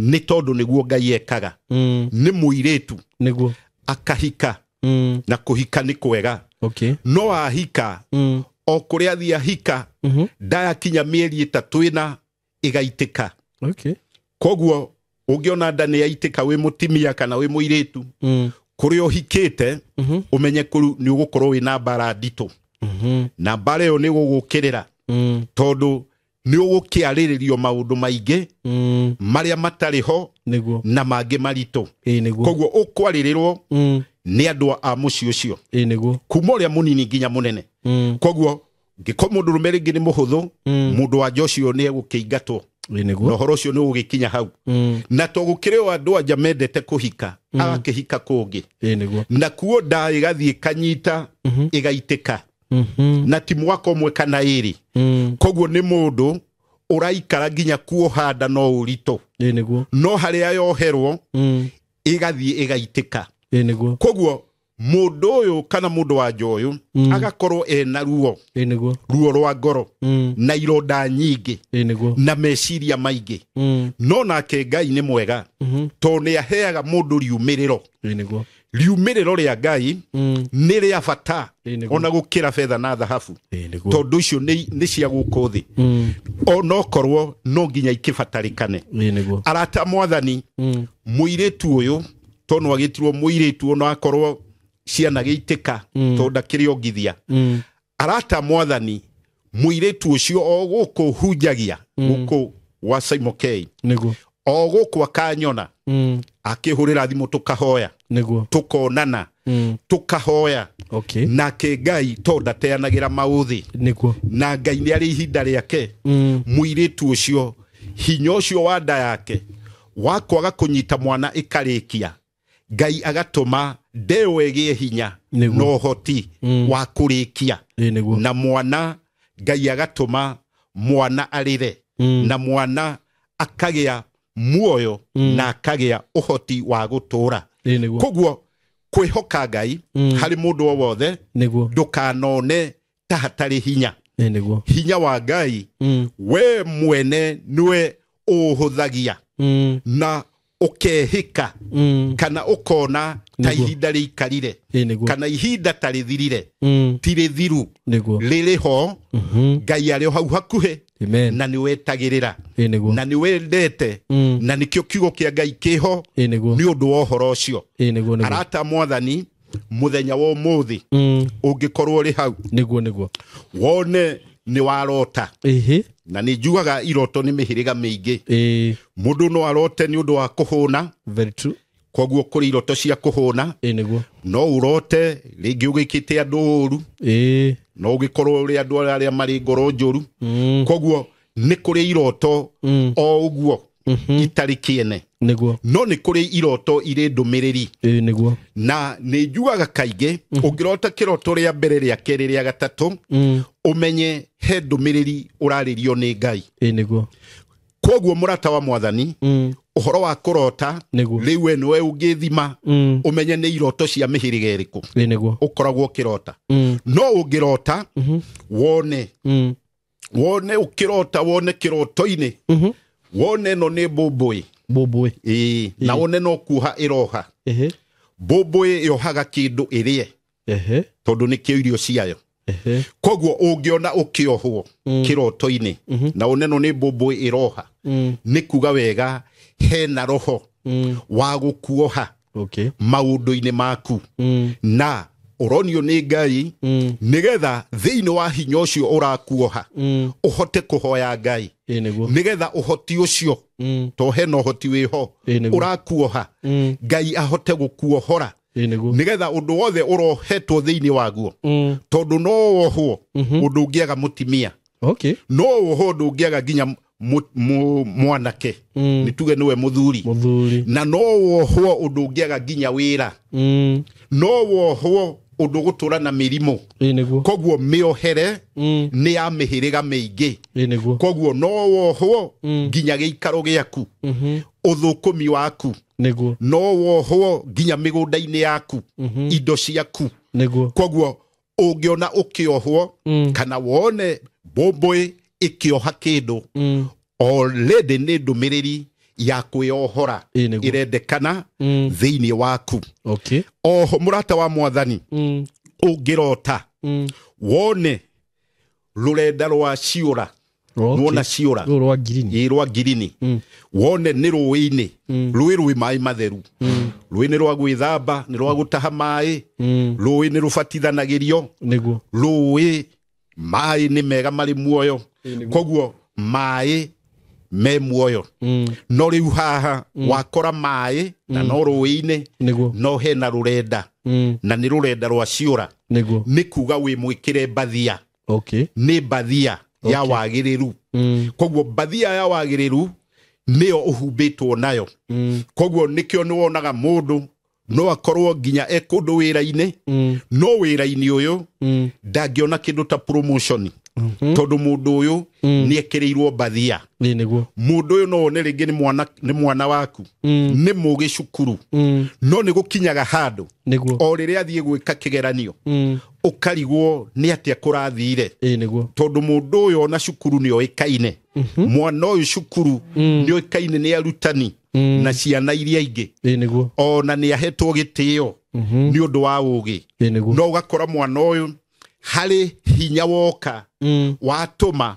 nĩ tondũ nĩguo Ngai ekaga. Nĩ mũirĩtu akahika, na kũhika nĩ kwega, no ahika o kũrĩa athiĩ ahika ndayakinya mĩeri 3 ĩna ĩgaitĩka. Koguo ũngĩona nda nĩ yaitĩka wĩ mũtimia kana wĩ mũirĩtu, kũrĩa ũhikĩte ũmenye kũu nĩ ũgũkorwo wĩna mbara nditũ, na mbara ĩyo nĩ gũgũkĩrĩra, tondũ nĩ ũgũkĩarĩrĩrio maũndũ maingĩ marĩa matarĩ ho na mangĩ maritũ. Koguo ũkwarĩrĩrwo nĩ andũ a mũciĩ ũcio, kuma ũrĩa mũnini nginya mũnene. Koguo ngĩkorwo mũndũrũme rĩngĩ nĩ mũhũthũ, mũndũ wa nja ũcio nĩ egũkĩingatwo, na ũhoro ũcio nĩ ũgũgĩkinya hau. Na to gũkĩrĩ o andũ anja mendete kũhika, agakĩhika kũngĩ, na kuo nda ĩgathiĩ kanyita ĩgaitĩka, na ti mwaka ũmwe kana ĩrĩ. Koguo nĩ mũndũ ũraikara nginya kuoha nda no ũritũ, no harĩa yoherwo ĩgathiĩ ĩgaitĩka. Koguo mũndũ ũyũ kana mũndũ wa nja ũyũ agakorwo ena ruo, ruo rwa ngoro, na ironda nyingĩ, na meciria maingĩ. No nake Ngai nĩ mwega, tondũ nĩ aheaga mũndũ riumĩrĩro. Riumĩrĩro rĩa Ngai nĩ rĩa bata ona gũkĩra betha na thahabu, tondũ icio nĩ cia gũkũ thĩ, onokorwo no nginya ikĩbatarĩkane. Arata mwathani, mũirĩtu ũyũ tondũ agĩtirwo mũirĩtu ona akorwo cianagĩitĩka tondũ ndakĩrĩ ongithia. Arata mwathani mũirĩtu ũcio o gũkũ hunjagia gũkũ gwa Simon K nĩguo o gũkũ akanyona akĩhũrĩra thimũ tũkahoya nĩguo tũkonana tũkahoya okay nake Ngai tondũ ndateanagĩra maũthĩ nĩguo na Ngai nĩ arĩ ihinda rĩake. Mũirĩtu ũcio hinya ũcio wa nda yake wa kwaga kũnyita mwana ĩkarĩkia Ngai agatũma ndeo ĩgĩe hinya Nĩguo. na ũhoti wa kũrĩkia nĩguo na mwana Ngai agatũma mwana arĩre na mwana akagĩa muoyo na akagĩa ũhoti wa gũtũũra. Nĩguo Koguo kwĩhoka Ngai harĩ mũndũ o wothe nĩguo ndũkanone ta hatarĩ hinya. Nĩguo Hinya wa Ngai we mwene nĩwe ũũhũthagia na ũkehĩka kana ũkona ta ihinda rĩikarire nĩguo kana ihinda ta rĩthirire ti rĩthiru nĩguo rĩrĩ ho. Ngai arĩ o hau hakuhĩ amen na nĩwetagĩrĩra nĩguo na nĩwendete na nĩkĩo kiugo kĩa Ngai kĩho nĩguo nĩ ũndũ wa ũhoro ũcio. Nĩguo nĩguo Arata mwathani mũthenya wa ũmũthĩ ũngĩkorwo ũrĩ hau nĩguo nĩguo wone nĩ warota ĩhĩ na nĩ njugaga iroto nĩ mĩhĩrĩga mĩingĩ. Ĩĩ Mũndũ no arote nĩ ũndũ wa kũhũna very true koguo kũrĩ iroto cia kũhũna nĩguo no ũrote rĩngĩ ũgĩkĩte andũ ũru ĩĩ no ũgĩkorwo ũrĩ andũ arĩa marĩ ngoro njũru koguo nĩ kũrĩ iroto o ũguo itarĩ kĩene nĩguo no nĩ kũrĩ iroto irĩ ndũmĩrĩri ĩĩ nĩguo na nĩ njugaga kaingĩ ũngĩrota kĩroto rĩa mbere rĩa kerĩ rĩa gatatũ ũmenye he ndũmĩrĩri ũrarĩrio nĩ Ngai. Ĩĩ nĩguo Koguo mũrata wa mwathani ũhoro wa kũrota nĩguo rĩu we nĩwe ũngĩthima ũmenye nĩ iroto cia mĩhĩrĩga ĩrĩkũ ĩĩ nĩguo ũkoragwo ũkĩrota. No ũngĩrota wone wone ũkĩrota wone kĩroto-inĩ wone ĩno nĩ mbũmbũĩ mbũmbũĩ ĩĩ na wone no kuoha ĩroha ĩhĩ mbũmbũĩ yohaga kĩndũ ĩrĩe ĩhĩ tondũ nĩkĩo irio ciayo. ĩhĩ Koguo ũngĩona ũkĩohwo kĩroto-inĩ na wone ĩno nĩ mbũmbũĩ ĩroha nĩ kuga wega hena roho wa gũkuoha okay maũndũ-inĩ maku na ũronio nĩ Ngai nĩgetha thĩinĩ wa hinya ũcio ũrakuoha ũhote kũhoya Ngai ĩĩ nĩguo nĩgetha ũhoti ũcio to hena ũhoti wĩho Ĩĩ nĩguo. ũrakuoha Ngai ahote gũkuohora ĩĩ nĩguo nĩgetha ũndũ wothe ũrohetwo thĩinĩ waguo tondũ no wohwo ũndũ ũngĩaga mũtimia okay no wohwo ũndũ ũngĩaga nginya mwanake nĩ tuge nĩwe mũthuri mũthuri na no wohwo ũndũ ũngĩaga nginya wĩra no wohwo ũndũ gũtũra na mĩrimũ ĩĩ nĩguo koguo mĩohere nĩ ya mĩhĩrĩga mĩingĩ ĩĩ nĩguo koguo no wohwo nginya gĩikaro gĩaku ũthũkũmi waku nĩguo no wohwo nginya mĩgũnda-inĩ yaku indo ciaku nĩguo koguo ũngĩona ũkĩohwo kana wone mbũmbũĩ ĩkĩoha kĩndũ already nĩ ndũmĩrĩri ya kwĩyohora Ĩĩ nĩguo. ĩrendekana thĩinĩ waku. Okay Oho mũrata wa mwathani ũngĩrota wone rũrenda rwa ciũra nuona ciũra rũrũ rwa ngirini ĩ rwa ngirini wone nĩ rũĩ-inĩ rũĩ rwĩ maĩ matheru rũĩ nĩ rwa gwĩthamba nĩ rwa gũtaha maĩ rũĩ nĩ rũbatithanagĩrio nĩguo rũĩ maĩ nĩ mega marĩ muoyo koguo maĩ me muoyo no rĩu haha wakora maĩ na no rũĩ-inĩ nĩguo no hena rũrenda na nĩ rũrenda rwa ciũra nĩguo nĩ kuga wĩ mwĩkĩre mbathia okay nĩ mbathia ya wagĩrĩru koguo mbathia ya wagĩrĩru nĩyo ũhumbĩtwo nayo koguo nĩkĩo nĩ wonaga mũndũ no akorwo nginya e kũndũ wĩra-inĩ no wĩra-inĩ ũyũ ndangĩona kĩndũ ta promotion tondũ mũndũ ũyũ nĩ ekĩrĩirwo mbathia ĩĩ nĩguo mũndũ ũyũ no wone rĩngĩ nĩ mwana waku nĩ mũgĩ cukuru no nĩ gũkinyaga handũ nĩguo o rĩrĩa athiĩ gwĩka kĩgeranio ũkarigwo nĩ atĩa kũrathire ĩĩ nĩguo tondũ mũndũ ũyũ ona cukuru nĩ oĩkaine mwana ũyũ cukuru nĩ oĩkaine nĩ arutani na ciana iria ingĩ ĩĩ nĩguo ona nĩ ahetwo gĩtĩo nĩ ũndũ wa ũgĩ ĩĩ nĩguo no ũgakora mwana ũyũ harĩ hinya woka watũma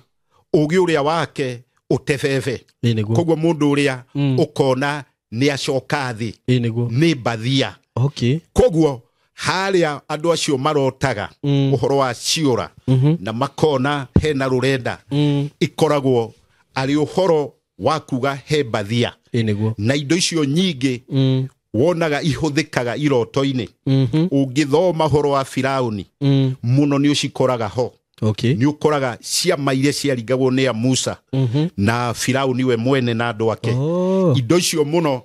ũgĩ ũrĩa wake ũtebebe ĩĩ nĩguo koguo mũndũ ũrĩa ũkona nĩ acoka thĩ ĩĩ nĩguo nĩ mbathia okay koguo Harĩa andũ acio marotaga ũhoro wa ciũra na makona hena rũrenda, ikoragwo arĩ ũhoro wa kuga he mbathia. Ĩ nĩguo. Na indo icio nyingĩ wonaga ihũthĩkaga iroto-inĩ. Ũngĩthoma ũhoro wa Firaũni mũno nĩ ũcikoraga ho. Okay. Nĩ ũkoraga ciama iria ciaringagwo nĩ a Musa na Firaũni we mwene na andũ ake. Oh. Indo icio mũno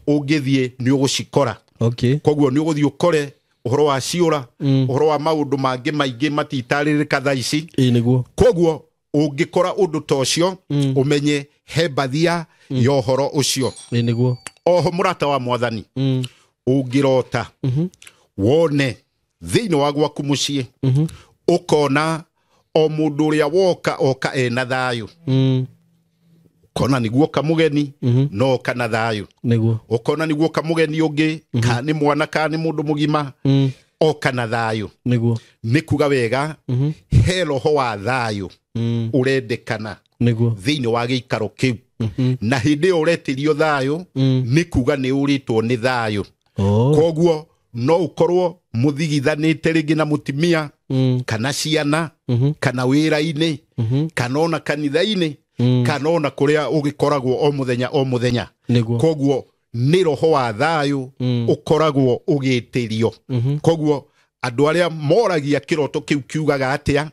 ũngĩthiĩ nĩ ũgũcikora. Okay. Koguo nĩ ũgũthiĩ ũkore ũhoro wa ciũra, ũhoro wa maũndũ mangĩ maingĩ matitarĩrĩka thaa ici. Ĩ nĩguo. Koguo ũngĩkora ũndũ ta ũcio, ũmenye he mbathia ya ũhoro ũcio. Ĩ nĩguo. Oho mũrata wa mwathani, ũngĩrota wone thĩinĩ wa gwaku mũciĩ, ũkona o mũndũ ũrĩa woka oka ena thayũ, ũkona nĩguo oka mũgeni no oka na thayũ, Nĩguo. ũkona nĩguo oka mũgeni ũngĩ, kana nĩ mwana kana nĩ mũndũ mũgima, oka na thayũ. Nĩguo. Nĩ kuga wega he roho wa thayũ ũrendekana Nĩguo. thĩinĩ wa gĩikaro kĩu. Na hĩndĩ ĩyo ũretĩrio thayũ, nĩ kuga nĩ ũrĩtwo nĩ thayũ. Oh. Koguo no ũkorwo mũthigithanĩte rĩngĩ na mũtimia, kana ciana, kana wĩra-inĩ, kana ona kanitha-inĩ, kana ona kũrĩa ũgĩkoragwo o mũthenya o mũthenya. Nĩguo. Koguo nĩ roho wa thayũ ũkoragwo ũgĩtĩrio. Koguo andũ arĩa moragia kĩroto kĩu kiugaga atĩa,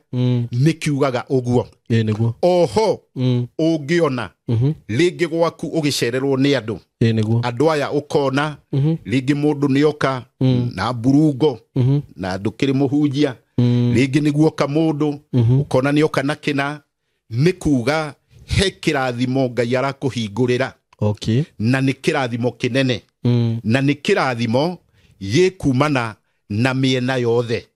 nĩ kiugaga ũguo. Ĩ nĩguo. Oho ũngĩona rĩngĩ gwaku ũgĩcererwo nĩ andũ, Ĩ nĩguo. andũ aya ũkona rĩngĩ mũndũ nĩoka na mburungo na ndũkĩrĩ mũhunjia, rĩngĩ nĩguoka mũndũ ũkona nĩoka na kĩna, nĩ kuga he kĩrathimo Ngai arakũhingũrĩra. Okay. Na nĩ kĩrathimo kĩnene, na nĩ kĩrathimo gĩkumana na mĩena yothe.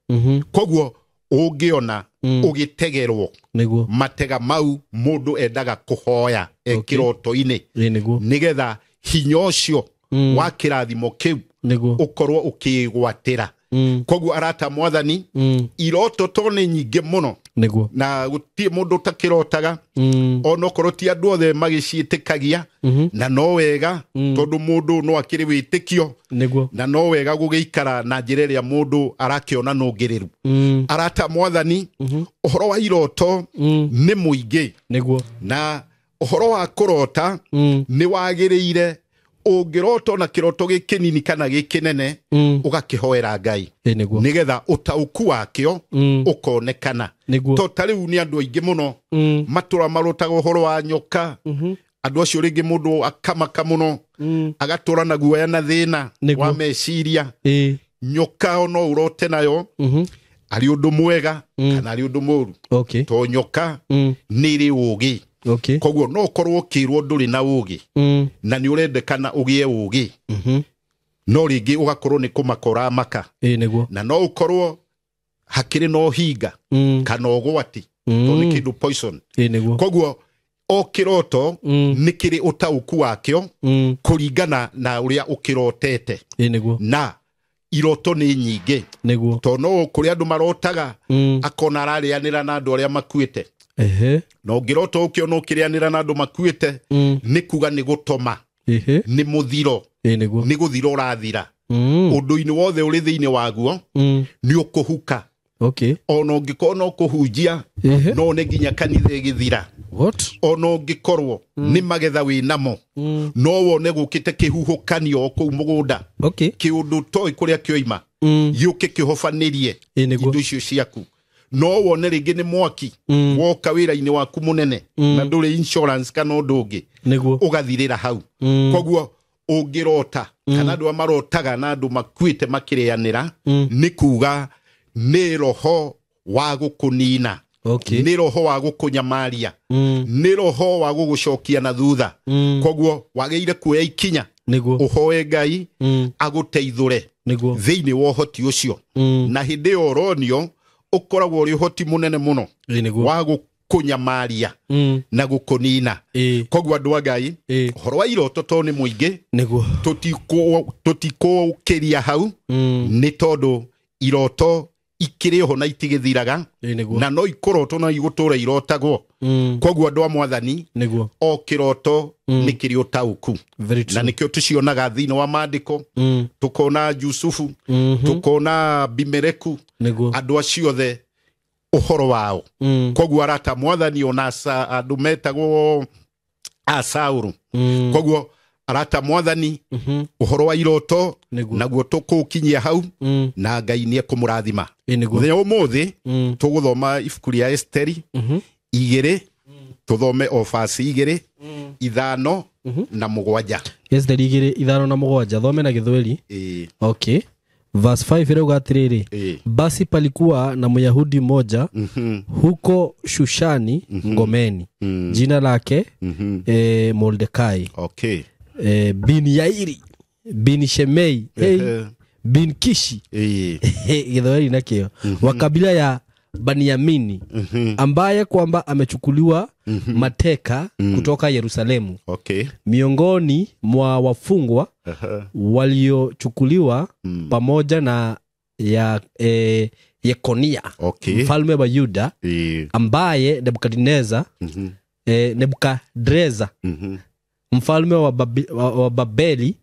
Koguo ũngĩona ũgĩtegerwo Nĩguo. matega mau, mũndũ endaga kũhoya e Okay. kĩroto-inĩ, Ĩ nĩguo. nĩgetha hinya ũcio wa kĩrathimo kĩu Nĩguo. ũkorwo ũkĩgwatĩra. Koguo arata mwathani, iroto to nĩ nyingĩ mũno, Nĩguo. na gũtirĩ mũndũ ũtakĩrotaga, onokorwo ti andũ othe magĩciĩtĩkagia, na no wega tondũ mũndũ no akĩrĩ wĩtĩkio, Nĩguo. na no wega gũgĩikara na njĩra ĩrĩa mũndũ arakĩona nũngĩrĩru. Arata mwathani, ũhoro wa iroto nĩ mũingĩ. Nĩguo. Na ũhoro wa kũrota nĩ wagĩrĩire ũngĩrota na kĩroto gĩkĩnini kana gĩkĩnene, ũgakĩhoera Ngai Ĩ nĩguo. nĩgetha ũtaũku wakĩo ũkonekana. Nĩguo. To ta rĩu nĩ andũ aingĩ mũno matũra marotaga ũhoro wa nyoka. Andũ acio rĩngĩ mũndũ akamaka mũno, agatũra na guoya na thĩna Nĩguo. wa meciria. Ĩ. Nyoka o no ũrote nayo arĩ ũndũ mwega kana arĩ ũndũ mũru. Okay. To nyoka nĩ ĩrĩ ũũgĩ. Okay. Koguo no ũkorwo ũkĩrwo ndũrĩ na ũũgĩ, na nĩ ũrendekana ũgĩe ũũgĩ, no rĩngĩ ũgakorwo nĩ kũmaka ũramaka. Ĩ nĩguo. Na no ũkorwo hakĩrĩ na ũhinga kana ũgwati, to nĩ kĩndũ poison. Ĩ nĩguo. Koguo o kĩroto nĩ kĩrĩ ũtaũku wakĩo kũringana na ũrĩa ũkĩrotete. Ĩ nĩguo. Na iroto nĩ nyingĩ. Nĩguo. To no kũrĩ andũ marotaga akona ararĩanĩra na andũ arĩa makuĩte. Ehe. Na ũngĩrota ũkĩona ũkĩrĩanĩra na andũ makuĩte, nĩ kuga nĩ gũtoma, Ehe. nĩ mũthiro, Ĩ nĩguo. nĩ gũthira ũrathira. Ũndũ-inĩ wothe ũrĩ thĩinĩ waguo nĩ ũkũhuka. Okay. Ona ũngĩkorwo no kũhunjia, Ehe. no nĩ nginya kanitha ĩgĩthira. What? Ona ũngĩkorwo nĩ magetha wĩ namo, no wone gũkĩte kĩhuhũkanio o kũu mũgũnda, Okay. kĩũndũ toĩ kũrĩa kĩoima, gĩũke kĩhobanĩrie Ĩ nĩguo. indo icio ciaku. No wone rĩngĩ nĩ mwaki woka wĩra-inĩ waku mũnene, na ndũrĩ insurance kana ũndũ ũngĩ, Nĩguo. ũgathirĩra hau. Koguo ũngĩrota kana andũ arĩa marotaga na andũ makuĩte makĩrĩanĩra, nĩ kuga nĩ roho wa gũkũnina, Okay. nĩ roho wa gũkũnyamaria, nĩ roho wa gũgũcokia na thutha. Koguo wagĩrĩire kuoya ikinya, Nĩguo. ũhoe Ngai agũteithũre Nĩguo. thĩinĩ wa ũhoti ũcio. Na hĩndĩ ĩyo ũronio ũkoragwo ũrĩ ũhoti mũnene mũno Ĩ nĩguo. wa gũkũnyamaria na gũkũnina. Ĩ. Koguo andũ a Ngai, Ĩ. ũhoro wa iroto to nĩ mũingĩ, Nĩguo. tũtikũũkĩria hau, nĩ tondũ iroto ikĩrĩ oho na itigĩthiraga na no ikũrotwo na igũtũra irotagwo. Koguo andũ a mwathani o kĩroto nĩ kĩrĩ ũtaũku, na nĩkĩo tũcionaga thĩinĩ wa maandĩko. Tũkona Jusufu, tũkona Abimeleku, andũ acio othe ũhoro wao. Koguo arata mwathani ona andũ metagwo a Saũlũ. Koguo arata mwathani ũhoro wa iroto naguo tũkũkinyia hau, na Ngai nĩ ekũmũrathima. Mũthenya ũmũthĩ tũgũthoma ibuku rĩa Esteri 2, tũthome o basi 2, 5 na 7. Esteri 2, 5 na 7, thome na Gĩthweri. Okay. Verse 5 irauga atiriri, basi palikuwa na Myahudi mmoja huko Shushani ngomeni, jina lake Mordekai. Okay. Bin Yairi, bin Shemei, bin Kishi, Gĩthweri nakio, wa kabila ya Baniamini, ambaye kwamba amechukuliwa mateka kutoka Yerusalemu. Okay. Miongoni mwa wafungwa waliochukuliwa pamoja na ya Yekonia, mfalme wa Yuda, ambaye Nebukadreza mfalme wa Babeli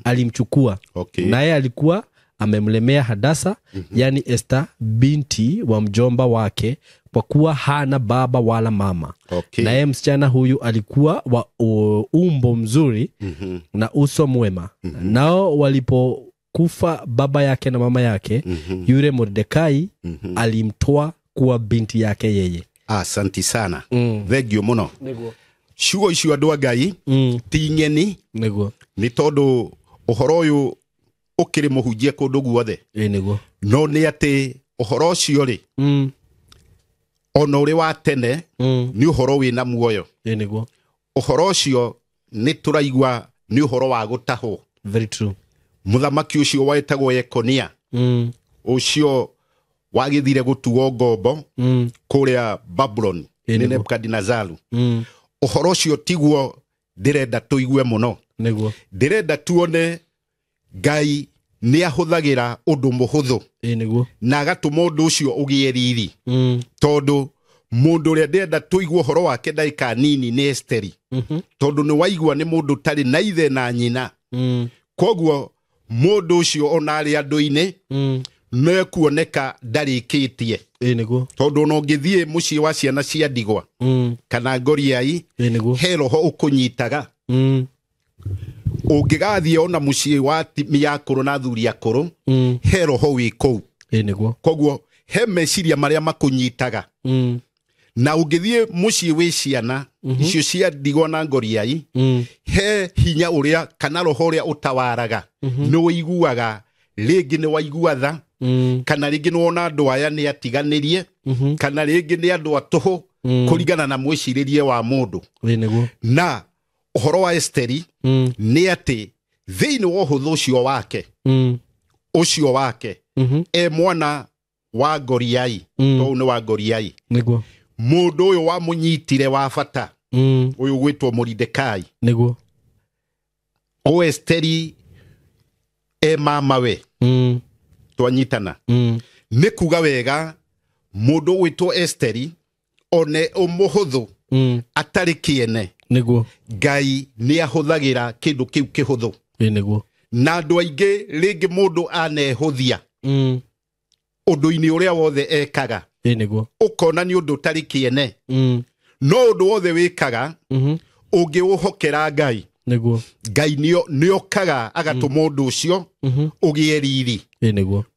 alimchukua. Naye alikuwa amemlemea Hadasa, yani Esther binti wa mjomba wake, kwa kuwa hana baba wala mama. Naye msichana huyu alikuwa wa umbo mzuri na uso mwema. Nao walipokufa baba yake na mama yake, yule Mordekai alimtoa kuwa binti yake yeye. Asanti sana. Thank you muno. Ciugo icio andũ a Ngai ti ng'eni, nĩ tondũ ũhoro ũyũ ũkĩrĩ mũhunjie kũndũ guothe. No nĩ atĩ ũhoro ũcio rĩ, ona ũrĩ wa tene, nĩ ũhoro wĩna muoyo. Ũhoro ũcio nĩ tũraigua nĩ ũhoro wa gũtahwo. Very true. Mũthamaki ũcio wetagwo Yekonia, ũcio wagĩthire gũtuo ngombo kũrĩa Babuloni nĩ Nebukadinazaru. Ũhoro ũcio tiguo ndĩrenda tũigue mũno. Ndĩrenda tuone Ngai nĩ ahũthagĩra ũndũ mũhũthũ na agatũma ũndũ ũcio ũgĩe riri. Tondũ mũndũ ũrĩa ndĩrenda tũigue ũhoro wake ndagĩka nini nĩ Esteri. Tondũ nĩ waigua nĩ mũndũ ũtarĩ na ithe na nyina. Koguo mũndũ ũcio ona arĩ andũ-inĩ no ekuoneka ndarĩkĩtie. Tondũ ona ũngĩthiĩ mũciĩ wa ciana cia ndigwa kana ngoriai, he roho ũkũnyitaga. Ũngĩgathiĩ ona mũciĩ wa atumia akũrũ na athuri akũrũ, he roho wĩ kũu. Koguo he meciria marĩa makũnyitaga. Na ũngĩthiĩ mũciĩ wĩ ciana icio cia ndigwa na ngoriai, he hinya ũrĩa kana roho ũrĩa ũtawaraga. Nĩ ũiguaga rĩngĩ nĩ waigua tha, kana rĩngĩ nĩ wona andũ aya nĩ atiganĩrie, kana rĩngĩ nĩ andũ a tũhũ, kũringana na mwĩcirĩrie wa mũndũ. Na ũhoro wa Esteri nĩ atĩ thĩinĩ wa ũhũthũ ũcio wake, ũcio wake e mwana wa ngoriai, tondũ nĩ wa ngoriai. Mũndũ ũyũ wamũnyitire wa bata, ũyũ gwĩtwo Moridekai. O Esteri e mamawe. Twanyitana. Nĩ kuga wega mũndũ gwĩtwo Esteri one ũmũhũthũ atarĩ kĩene, Ngai nĩ ahũthagĩra kĩndũ kĩu kĩhũthũ. Na andũ aingĩ rĩngĩ mũndũ anehũthia ũndũ-inĩ ũrĩa wothe ekaga, ũkona nĩ ũndũ ũtarĩ kĩene. No ũndũ wothe wĩkaga ũngĩũhokera Ngai, Ngai nĩokaga agatũma ũndũ ũcio ũgĩe riri.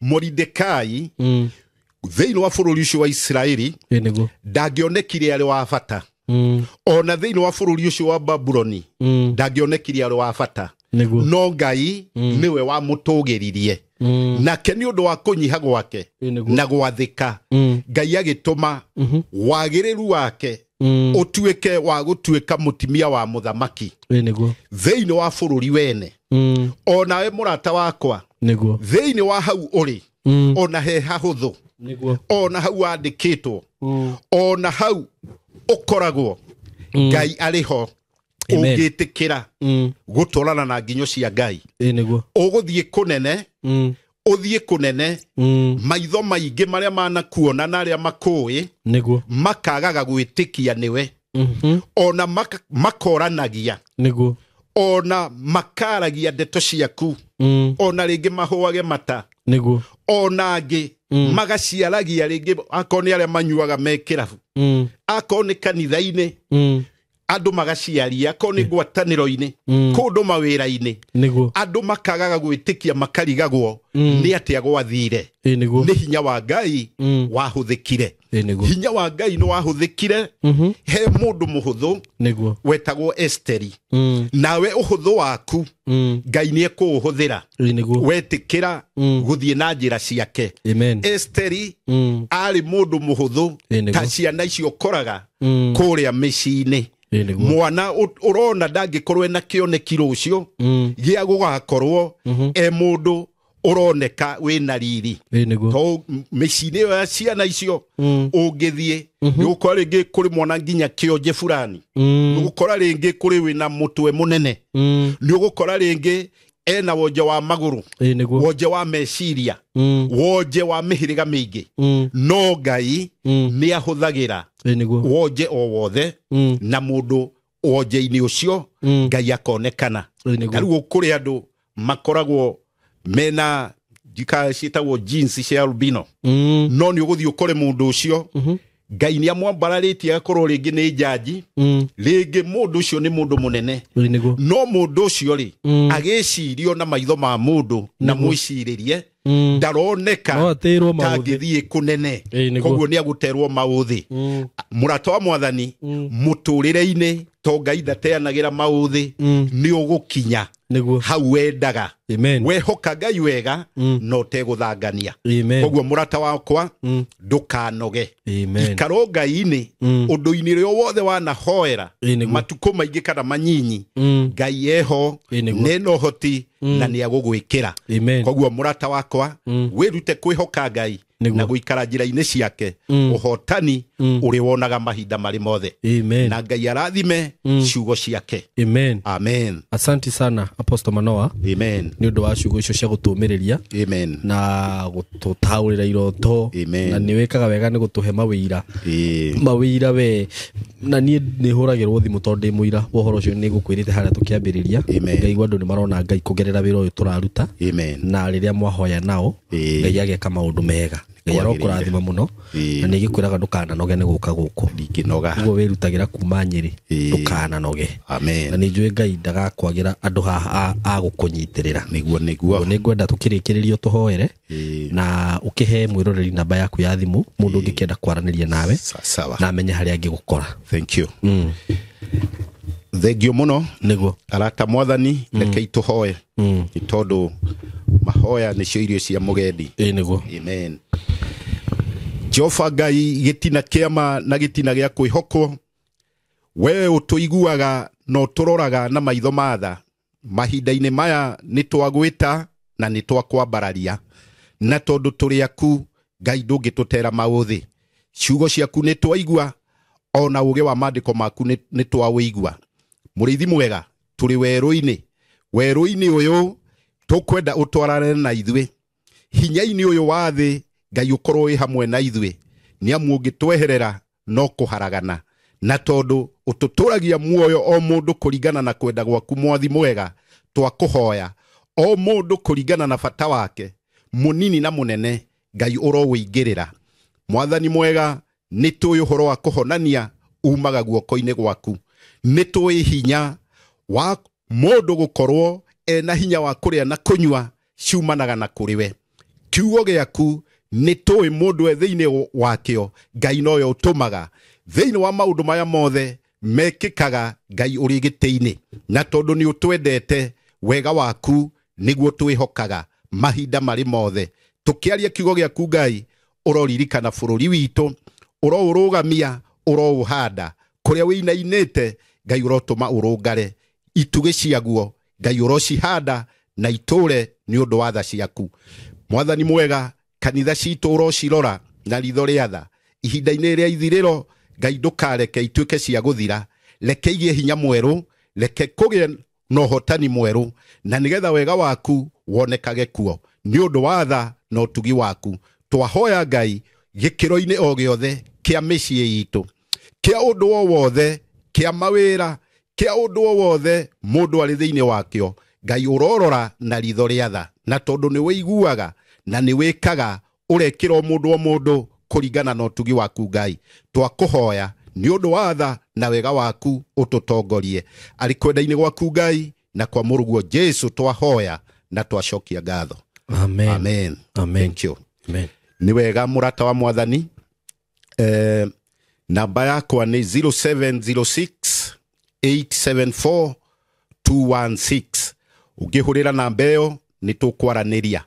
Moridekai thĩinĩ wa bũrũri ũcio wa Isiraeli ndangĩonekire arĩ wa bata. Ona thĩinĩ wa bũrũri ũcio wa Babuloni ndangĩonekire arĩ wa bata. No Ngai nĩwe wamũtũgĩririe. Nake nĩ ũndũ wa kũnyiha gwake na gwathĩka, Ngai agĩtũma wagĩrĩru wake ũtuĩke wa gũtuĩka mũtumia wa mũthamaki thĩinĩ wa bũrũri wene. Onawe mũrata wakwa, thĩinĩ wa hau ũrĩ, ona he hahũthũ, ona hau wandĩkĩtwo, ona hau ũkoragwo, Ngai arĩ ho. Ũngĩtĩkĩra gũtwarana na nginyo cia Ngai, ũgũthiĩ kũnene, Ũthiĩ kũnene maitho maingĩ marĩa manakuona na arĩa makũĩ nĩguo makagaga gwĩtĩkia nĩwe ona makoranagia nĩguo ona makaragia ndeto ciaku ona rĩngĩ mahũage mata nĩguo ona angĩ magaciaragia rĩngĩ akorwo nĩ arĩa manyuaga me kĩrabu akorwo nĩ kanitha-inĩ andũ magaciaria akorwo nĩ ngwatanĩro-inĩ kũndũ mawĩra-inĩ nĩguo andũ makagaga gwĩtĩkia makarigagwo nĩ atĩa gwathire nĩguo nĩ hinya wa Ngai wahũthĩkire nĩguo hinya wa Ngai nĩ wahũthĩkire he mũndũ mũhũthũ nĩguo wetagwo Esteri nawe ũhũthũ waku Ngai nĩ ekũũhũthĩra nĩguo wetĩkĩra gũthiĩ na njĩra ciake. Amen. Esteri arĩ mũndũ mũhũthũ ta ciana icio ũkoraga kũrĩa mĩciĩ-inĩ mwana ũrona ndangĩkorwo ena kĩoneki rũciũ gĩa gũgakorwo e mũndũ ũroneka wĩna riri to mĩciĩ-inĩ ĩyo ya ciana icio ũngĩthiĩ nĩ ũgũkora rĩngĩ kũrĩ mwana nginya kĩonje fulani nĩ ũgũkora rĩngĩ kũrĩ wĩna mũtwe mũnene nĩ ũgũkora rĩngĩ ena wonje wa magũrũ wonje wa meciria wonje wa mĩhĩrĩga mĩingĩ no Ngai nĩ ahũthagĩra wonje o wothe na mũndũ wonje-inĩ ũcio Ngai akonekana. Na rĩu kũrĩ andũ makoragwo mena ciĩtagwo jeans cia albino no nĩ ũgũthiĩ ũkore mũndũ ũcio Ngai nĩ amwambararĩtie agakorwo rĩngĩ nĩ njanji rĩngĩ mũndũ ũcio nĩ mũndũ mũnene no mũndũ ũcio rĩ agĩcirio na maitho ma mũndũ na mwĩcirĩrie ndaroneka tangĩthiĩ kũnene koguo nĩ agũterwo maũthĩ. Mũrata wa mwathani mũtũrĩre-inĩ to Ngai ndateanagĩra maũthĩ nĩ ũgũkinya hau wendaga wehoka Ngai wega no ũtegũthangania. Koguo mũrata wakwa ndũkanoge ikaro Ngai-inĩ ũndũ-inĩ ũrĩa wothe wanahoera matukũ maingĩ kana manyinyi Ngai eho nena ũhoti na nĩ agũgwĩkĩra. Koguo mũrata wakwa wĩrute kwĩhoka Ngai na gũikara njĩra-inĩ ciake ũhotani ũrĩ wonaga mahinda marĩ mothe na Ngai arathime ciugo ciake. Amen. Amen. Asante sana Apostle Manoa. Amen. Nĩ ũndũ wa ciugo icio cia gũtũmĩrĩria Amen. na gũtũtaũrĩra iroto Amen. na nĩ wĩkaga wega nĩ gũtũhe mawĩra mawĩra we na niĩ nĩ hũragĩrwo thimũ tondũ ndĩ mũira wa ũhoro ũcio nĩ ngũkwĩrĩte harĩa tũkĩambĩrĩria ngaigua andũ nĩ marona Ngai kũgerera wĩra ũyũ tũraruta Amen. na rĩrĩa mwahoya nao Ngai ageka maũndũ mega Ngai arokũrathima mũno na nĩ gĩkwĩraga ndũkananoge nĩ gũka gũkũ ndingĩnoga ũguo wĩrutagĩra kuma Nyĩrĩ ndũkananoge Amen. Na nĩ njũĩ Ngai ndagakwagĩra andũ haha a gũkũnyitĩrĩra nĩguo nĩguo nĩ ngwenda tũkĩrĩkĩrĩrio tũhoere na ũkĩhe mwĩroreri namba yaku ya thimũ mũndũ ũngĩkĩenda kwaranĩria nawe na amenye harĩa angĩgũkora. Thank you. Thank you mũno nĩguo arata mwathani rekei tũhoe nĩ tondũ mahoya nĩcio irio cia mũgendi. Nĩguo. Amen. Jehova Ngai gĩtina kĩama na gĩtina gĩa kwĩhokwo we ũtũiguaga na ũtũroraga na maitho ma tha mahinda-inĩ maya nĩ twagwĩta na nĩ twakwambararia na tondũ tũrĩ aku Ngai ndũngĩtũtera maũthĩ ciugo ciaku nĩ twaigua ona ũũgĩ wa maandĩko maku nĩ twawĩigua. Mũrĩithi mwega tũrĩ werũ-inĩ werũ-inĩ ũyũ tũkwenda ũtwarane na ithuĩ hinya-inĩ ũyũ wa thĩ Ngai ũkorwo wĩ hamwe na ithuĩ nĩ amu ũngĩtweherera no kũharagana na tondũ ũtũtũragia muoyo o mũndũ kũringana na kwenda gwaku mwathi mwega twakũhoya o mũndũ kũringana na bata wake mũnini na mũnene Ngai ũrowĩingĩrĩra. Mwathani mwega nĩ tũĩ ũhoro wa kũhonania umaga guoko-inĩ gwaku nĩ tũĩ hinya wa mũndũ gũkorwo ena hinya wa kũrĩa na kũnyua ciumanaga na kũrĩ we kiugo gĩaku nĩ tũĩ mũndũ e thĩinĩ wakĩo Ngai noyo ũtũmaga thĩinĩ wa maũndũ maya mothe mekĩkaga Ngai ũrĩ gĩtĩ-inĩ na tondũ nĩ ũtwendete wega waku nĩguo twĩhokaga mahinda marĩ mothe tũkĩaria kiugo gĩaku Ngai ũroririkana bũrũri witũ ũroũrũgamia ũroũhanda kũrĩa wĩinainĩte Ngai ũrotũma ũrũngare itugĩ ciaguo Ngai ũrocihanda na itũre nĩ ũndũ wa tha ciaku. Mwathani mwega kanitha citũ ũrocirora na ritho rĩa tha ihinda-inĩ rĩa ithirĩro Ngai ndũkareke ituĩke cia gũthira reke igĩe hinya mwerũ reke kũgĩe na ũhotani mwerũ na nĩgetha wega waku wonekage kuo. Nĩ ũndũ wa tha na ũtugi waku. Twahoya Ngai gĩkĩro-inĩ o gĩothe kĩa mĩciĩ itũ, kĩa ũndũ o wothe, kĩa mawĩra, kĩa ũndũ o wothe mũndũ arĩ thĩinĩ wakĩo. Ngai ũrorora na ritho rĩa tha, na tondũ nĩ wĩiguaga na nĩ wĩkaga, ũrekĩra o mũndũ o mũndũ kũringana na ũtugi waku. Ngai twakũhoya nĩ ũndũ wa tha na wega waku ũtũtongorie arĩ kwenda-inĩ gwaku Ngai, na kwa mũrũguo Jesu twahoya na twacokia ngatho. Amen. Amen. Amen. Thank you. Amen. Nĩ wega mũrata wa mwathani. Namba yakwa nĩ 0706 874 216. Ũngĩhũrĩra namba ĩyo nĩ tũkwaranĩria.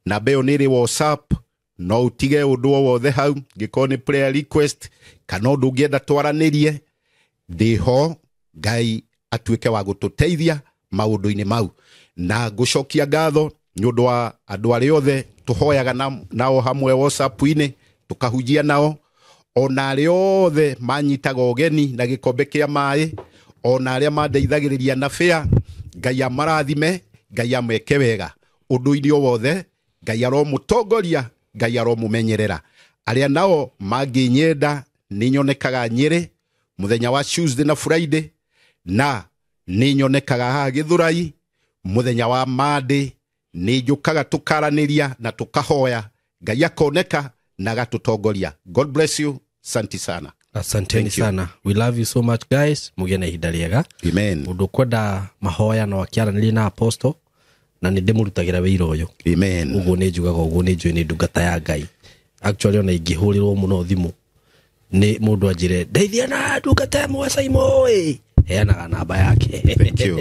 Namba ĩyo nĩ ĩrĩ WhatsApp, no ũtige ũndũ o wothe hau, ngĩkorwo nĩ prayer request kana ũndũ ũngĩenda twaranĩrie, ndĩho. Ngai atuĩke wa gũtũteithia maũndũ-inĩ mau. Na ngũcokia ngatho nĩ ũndũ wa andũ arĩa othe tũhoyaga nao hamwe WhatsApp-inĩ, tũkahunjia nao, ona arĩa othe manyitaga ũgeni na gĩkombe kĩa maĩ, ona arĩa mandeithagĩrĩria na bĩa. Ngai amarathime, Ngai ameke wega ũndũ-inĩ o wothe. Ngai aromũtongoria, Ngai aromũmenyerera. Arĩa nao mangĩnyenda, nĩ nyonekaga Nyĩrĩ mũthenya wa Tuesday na Friday, na nĩ nyonekaga haha Gĩthũrai mũthenya wa Monday. Nĩ njũkaga tũkaranĩria na tũkahoya, Ngai akoneka na agatũtongoria. God bless you. Asante sana. Asanteni Thank you. sana. We love you so much guys. Mũgĩe na ihinda rĩega. Amen. Mũndũ ũkwenda mahoya no akĩaranĩrie na apostle, na nĩ ndĩmũrutagĩra wĩra ũyũ. Amen. Ũguo nĩ njugaga ũguo, nĩ njũĩ nĩ ndungata ya Ngai. Actually ona ingĩhũrĩrwo mũno thimũ nĩ mũndũ anjĩre ndeithia na ndungata ĩmwe Saimo ĩ, heanaga namba yake. Thank you.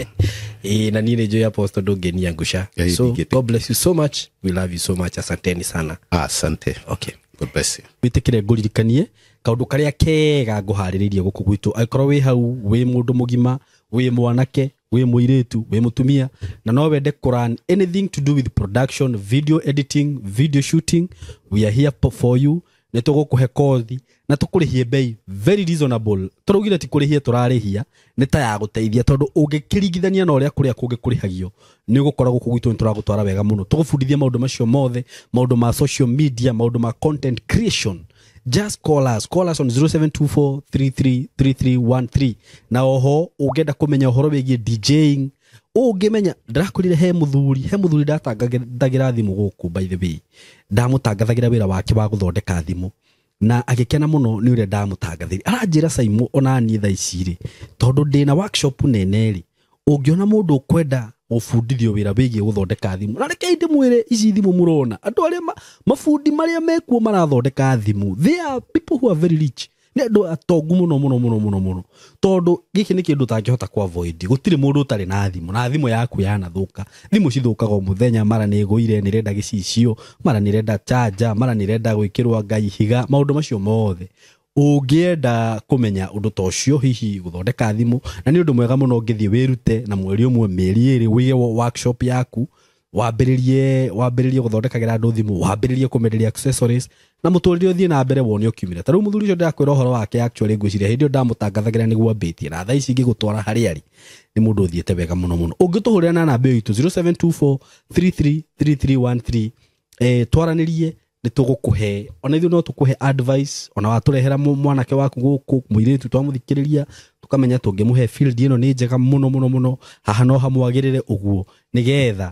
Ĩĩ, na niĩ nĩ njũĩ apostle ndũngĩnia ngũca. Ĩĩ, So ndingĩte. God bless you so much. We love you so much. Asanteni sana. Asante. Okay. God bless you. Wĩtĩkĩre ngũririkanie kaũndũ karĩa kega ngũharĩrĩirie gũkũ gwitũ. Angĩkorwo wĩ hau wĩ mũndũ mũgima, wĩ mwanake, wĩ mũirĩtu, wĩ mũtumia, na no wende kũrun anything to do with production, video editing, video shooting, we are here for you. Nĩ tũgũkũhe kothi na tũkũrĩhie bei very reasonable. Tũraugire ti kũrĩhia tũrarĩhia, nĩ ta ya gũteithia, tondũ ũngĩkĩringithania na ũrĩa kũrĩa kũngĩ kũrĩhagio, nĩ ũgũkora gũkũ gwitũ nĩ tũragũtwara wega mũno. Tũgũbundithia maũndũ macio mothe, maũndũ ma social media, maũndũ ma content creation. Just call us, call us on 0724333313. Na oho ũngĩenda kũmenya ũhoro wĩgiĩ DJing, ũngĩmenya, ndĩrakorire he mũthuri ndatangathagĩra thimũ gũkũ, by the way, ndamũtangathagĩra wĩra wake wa gũthondeka thimũ, na agĩkena mũno nĩ ũrĩa ndamũtangathĩire. Aranjĩra Saimo, ona niĩ thaa ici rĩ, tondũ ndĩna workshop nene rĩ, ũngĩona mũndũ ũkwenda gũbundithio wĩra wĩgiĩ gũthondeka thimũ, na rekei ndĩmwĩre, ici thimũ mũrona andũ arĩa mabundi marĩa mekuo marathondeka thimũ, they are people who are very rich. Nĩ andũ atongu mũno mũno mũno mũno mũno, tondũ gĩkĩ nĩ kĩndũ ũtangĩhota ku avoid. Gũtirĩ mũndũ ũtarĩ na thimũ, na thimũ yaku yanathũka. Thimũ cithũkaga o mũthenya, mara nĩ ĩgũire, nĩ ĩrenda gĩcicio, mara nĩ ĩrenda charger, mara nĩ ĩrenda gwĩkĩrwo anga ihiga, maũndũ macio mothe. Ũngĩenda kũmenya ũndũ ta ũcio, hihi gũthondeka thimũ, na nĩ ũndũ mwega mũno ũngĩthiĩ wĩrute na mweri ũmwe, mĩeri ĩrĩ, wĩige workshop yaku, wambĩrĩrie gũthondekagĩra andũ thimũ, wambĩrĩrie kũmenderia accessories, na mũtũrĩre ũthiĩ na mbere wone ũkiumĩra. Ta rĩu mũthuri ũcio ndĩrakwĩra ũhoro wake, actually ngwĩciria hĩndĩ ĩyo ndamũtangathagĩra nĩguo ambĩtie, na thaa ici ingĩgũtwara harĩa arĩ nĩ mũndũ ũthiĩte wega mũno mũno. Ũngĩtũhũrĩra na namba ĩyo itũ 0724333313, twaranĩrie, nĩ tũgũkũhe, ona ithuĩ no tũkũhe advice, ona watũrehera mwanake waku gũkũ, mũirĩtu, twamũthikĩrĩria tũkamenya tũngĩmũhe field ĩno nĩ njega mũno mũno mũno, haha no hamwagĩrĩre ũguo, nĩgetha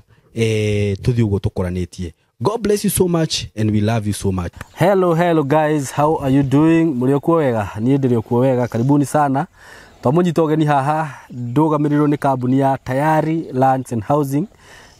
tũthiĩ ũguo tũkũranĩtie. God bless you so much and we love you so much. Hello, hello guys, how are you doing? Mũrĩ okuo wega? Niĩ ndĩrĩ okuo wega. Karibuni sana. Twamũnyita ũgeni haha, ndũgamĩrĩirwo nĩ kambuni ya Tayari Lands and Housing,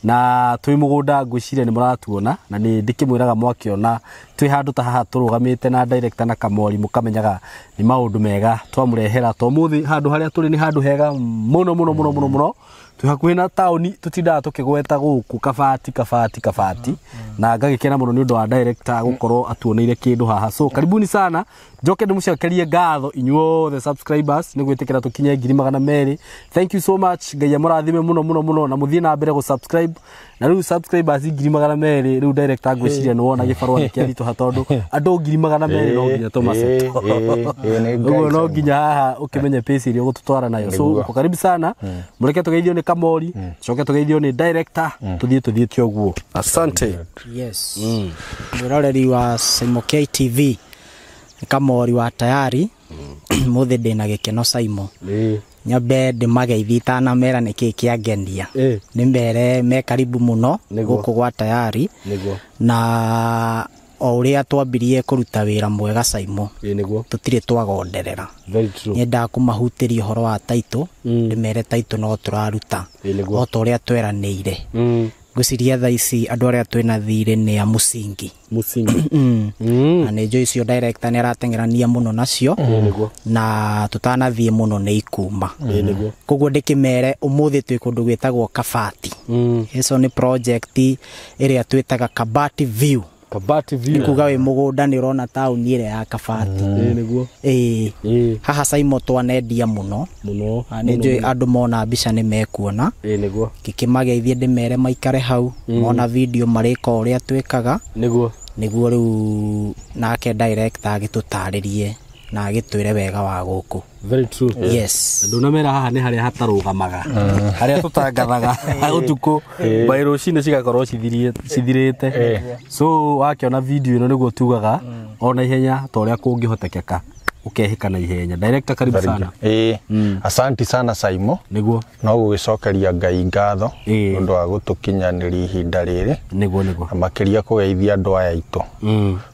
na twĩ mũgũnda, ngwĩciria nĩ mũratuona, na nĩ ndĩkĩmwĩraga mwakĩona twĩ handũ ta haha tũrũgamĩte na director na Kamori, mũkamenyaga nĩ maũndũ mega twamũrehera. To mũthĩ handũ harĩa tũrĩ nĩ handũ hega mũno mũno mũno mũno mũno. Twĩ hakuhĩ na taũni, tũtindaga tũkĩgweta gũkũ kabati kabati kabati, na ngagĩkena mũno nĩ ũndũ wa director gũkorwo atuoneire kĩndũ haha. So karibuni sana. Njoke ndĩmũcokerie ngatho inyuothe subscribers nĩ gwĩtĩkĩra tũkinye 200,000. Thank you so much. Ngai amũrathime mũno mũno mũno na mũthiĩ na mbere gũ subscribe. Na rĩu subscribers 200,000 rĩu director ngwĩciria nĩ wona gĩbarũa nĩ kĩaritũha tondũ andũ 200,000 no nginya tũmaceto. Ũguo no nginya haha ũkĩmenye pace ĩrĩa ũgũtũtwara nayo. So uko karibu sana. Mũreke tũgeithio nĩ Kamori, coke tũgeithio nĩ director, tũthiĩ ũguo. Asante. Yes. Mwĩroreri wa Saimo K TV Kamori wa Tayari. Mũthĩ ndĩna gĩkeno Saimo. Nyambe ndĩmageithie itanamera nĩkĩĩ kĩangenia. Nĩ mere me karibu mũno gũkũ gwa Tayari. Na o ũrĩa twambirie kũruta wĩra mwega Saimo, tũtirĩ twagonderera. Nyendaga kũmahutĩria ũhoro wa taitũ, ndĩmere taitũ no tũraruta o ta ũrĩa tweranĩire. Ngwĩciria thaa ici andũ arĩa twĩna thirĩ nĩ a mũcingi. Na nĩ njũĩ icio director nĩ arateng'erania mũno nacio, na tũtanathiĩ mũno nĩ ikuma. Koguo ndĩkĩmere ũmũthĩ twĩ kũndũ gwĩtagwo Kabati. Icio nĩ project ĩrĩa twĩtaga Kabati View. Kabati View. Nĩ kuga wĩ mũgũnda nĩ ũrona taũni ĩrĩa ya Kabati. Nĩguo. Haha Saimo twanendia mũno. Nĩ njũĩ andũ mona mbica nĩ mekuona. Nĩguo. Ngĩkĩmageithie ndĩmere maikare hau, mona video marĩka ũrĩa twĩkaga. Nĩguo. Nĩguo rĩu nake director agĩtũtarĩrie na agĩtwĩre wega wa gũkũ. Very true. Yes. Ndũnamera haha nĩ harĩa hatarũgamaga. Harĩa tũtangathaga ũtukũ by rũcinĩ cigakorwo cithirĩte. So wakĩona video ĩno nĩguo tugaga ona ihenya ta ũrĩa kũngĩhotekeka ũkehĩka na ihenya. Director karibu sana. Asanti sana Saimo. Nĩguo. No gũgĩcokeria Ngai ngatho ũndũ wa gũtũkinyanĩria ihinda rĩrĩ. Nĩguo nĩguo. Na makĩria kũgeithia andũ aya aitũ.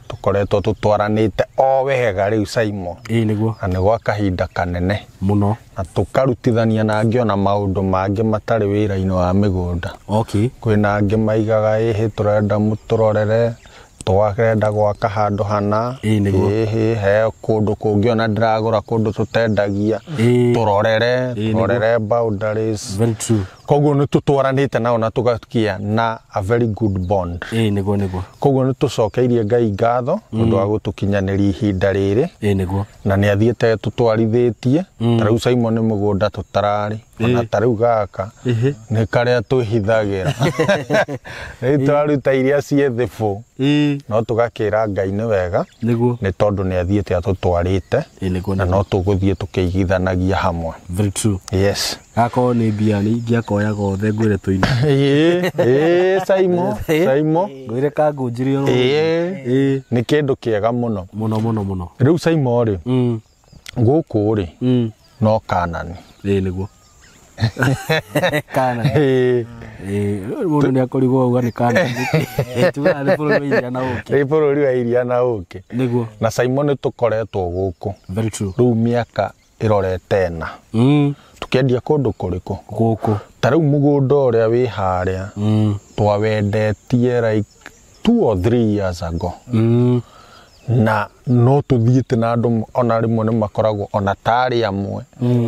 Tũkoretwo tũtwaranĩte o wega rĩu Saimo. Nĩguo. Na nĩ gwa kahinda kanene mũno. Na tũkarutithania na angĩ ona maũndũ mangĩ matarĩ wĩra-inĩ wa mĩgũnda. Okay. Kwĩna angĩ maigaga ĩhĩ tũrenda mũtũrorere, tũrenda gwaka handũ hana, ĩhĩ he kũndũ kũngĩ ona ndĩragũra kũndũ tũtendagia, tũrorere boundaries. Very true. Koguo nĩ tũtwaranĩte nao na tũgakia na a very good bond. Nĩguo nĩguo. Koguo nĩ tũcokeirie Ngai ngatho ũndũ wa gũtũkinyanĩria ihinda rĩrĩ. Nĩguo. Na nĩ athiĩte tũtwarithĩtie. Ta rĩu Saimo nĩ mũgũnda tũtararĩ. Ona ta rĩu gaka nĩ karĩa twĩhithagĩra. Rĩu tũraruta iria ciĩ thĩbũ. No tũgakĩra Ngai nĩ wega. Nĩguo. Nĩ tondũ nĩ athiĩte atũtwarĩte. Na no tũgũthiĩ tũkĩigithanagia hamwe. Very true. Yes. Gakorwo nĩ mbia nĩ ingĩakoya gothe ngwĩre tũine. Saimo, Saimo. Ngwĩre kangũnjĩre oro. Nĩ kĩndũ kĩega mũno. Mũno mũno mũno. Rĩu Saimo rĩ, gũkũ rĩ, no Kanani. Nĩguo. Kanani. Mũndũ nĩ akorigwo auga nĩ Kanani. Tugaga nĩ bũrũri wa iria na ũkĩ. Nĩ bũrũri wa iria na ũkĩ. Nĩguo. Na Saimo nĩ tũkoretwo gũkũ. Very true. Rĩu mĩaka ĩrorete ĩna. Tũkĩendia kũndũ kũrĩkũ? Gũkũ. Ta rĩu mũgũnda ũrĩa wĩ harĩa, twawendetie like 2 or 3 years ago. Na no tũthiĩte na andũ ona rĩmwe nĩ makoragwo ona tarĩ amwe.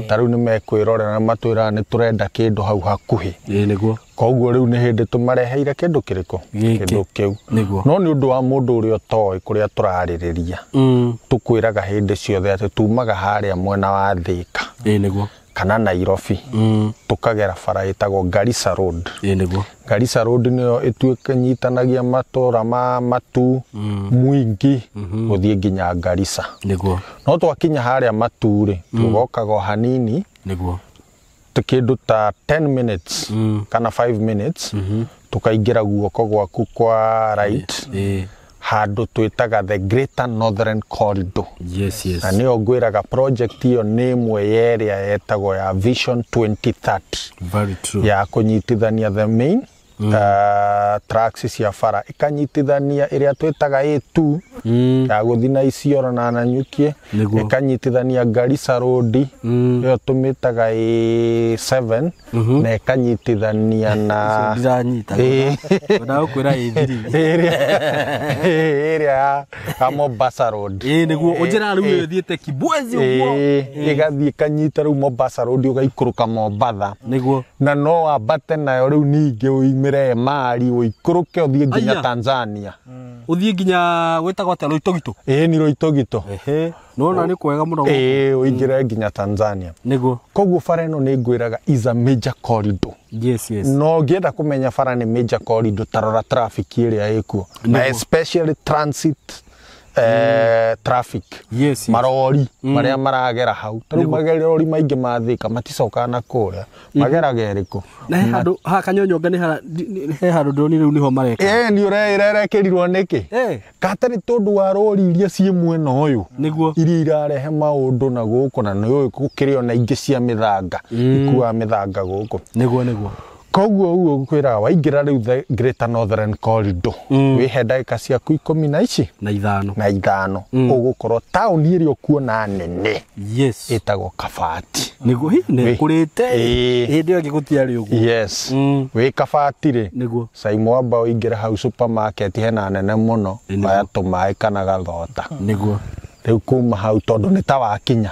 Ta rĩu nĩ mekwĩrorera na matwĩraga nĩ tũrenda kĩndũ hau hakuhĩ. Nĩguo. Koguo rĩu nĩ hĩndĩ tũmareheire kĩndũ kĩrĩkũ? Kĩndũ kĩu. Nĩguo. No nĩ ũndũ wa mũndũ ũrĩa ũtoĩ kũrĩa tũrarĩrĩria. Tũkwĩraga hĩndĩ ciothe atĩ tumaga harĩa mwena wa Thika. Nĩguo. Kana Nairobi. Tũkagera bara ĩtagwo Garissa Road. Nĩguo. Garissa Road nĩyo ĩtuĩkanyitanagia matũra ma Matu, Mwingi, gũthiĩ nginya Garissa. Nĩguo. No twakinya harĩa Matu rĩ, tũgokaga o hanini. Nĩguo. Kĩndũ ta 10 minutes kana 5 minutes, tũkaingĩra guoko gwaku kwa right. Handũ twĩtaga the Greater Northern Corridor. Yes, yes. Na nĩyo ngwĩraga project ĩyo nĩ ĩmwe ya ĩrĩa yetagwo ya Vision 2030. Very true. Ya kũnyitithania the main tracks cia bara ĩkanyitithania ĩrĩa twĩtaga A2 ya gũthiĩ na Isiolo na Nanyuki, ĩkanyitithania Garissa Road ĩyo tũmĩtaga A7 na ĩkanyitithania na ndiranyita ndagũkwĩra A3 ĩrĩa ya Mombasa Road. Nĩguo ũnjĩra rĩu ĩthiĩte Kibwezi ũguo ĩgathiĩ ĩkanyita rĩu Mombasa Road ũgaikũrũka Mombatha. Nĩguo. Na no wambate nayo rĩu ningĩ ũimĩre Emali ũikũrũke ũthiĩ nginya Tanzania. Ũthiĩ nginya gwĩtagwo atĩa Loitogito. Ĩĩ ni Loitogito. Ehe. Nona nĩ kwega mũno. Ĩĩ ũingĩre nginya Tanzania. Nĩguo. Koguo bara ĩno nĩ ngwĩraga is a major corridor. Yes, yes. No ũngĩenda kũmenya bara nĩ major corridor ta rora traffic ĩrĩa ĩkuo. Na especially transit traffic. Yes, yes. Marori marĩa maragera hau. Ta rĩu magerori maingĩ ma Thika maticokaga na kũrĩa. Mageraga ĩrĩkũ? Na he handũ ha Kanyonyonga nĩ he handũ ndĩronire rĩu nĩho mareka. Ĩĩ nĩ ũrerekĩrirwo nĩkĩ? Gatarĩ tondũ wa rori iria ciĩ mwena ũyũ. Nĩguo. Iria irarehe maũndũ na gũkũ na nĩ ũĩ gũkĩrĩ ona ingĩ cia mĩthanga. Ikuaga mĩthanga gũkũ. Nĩguo nĩguo. Koguo ũguo ngwĩraga waingĩra rĩu the Greater Northern Corridor wĩhe ndagĩka ciaku 15 na ici na ithano na ithano ũgũkorwo taũni ĩrĩa ũkuona nene. Yes. Ĩtagwo Kabati. Nĩguo hi nĩ kũrĩte hĩndĩ ĩyo ĩngĩ gũtiarĩ ũguo. Yes. Wĩ Kabati rĩ. Nĩguo. Saimo amba ũingĩre hau supermarket hena nene mũno oya tũmaĩ kana gathota. Nĩguo. Rĩu kuma hau tondũ nĩ ta wakinya.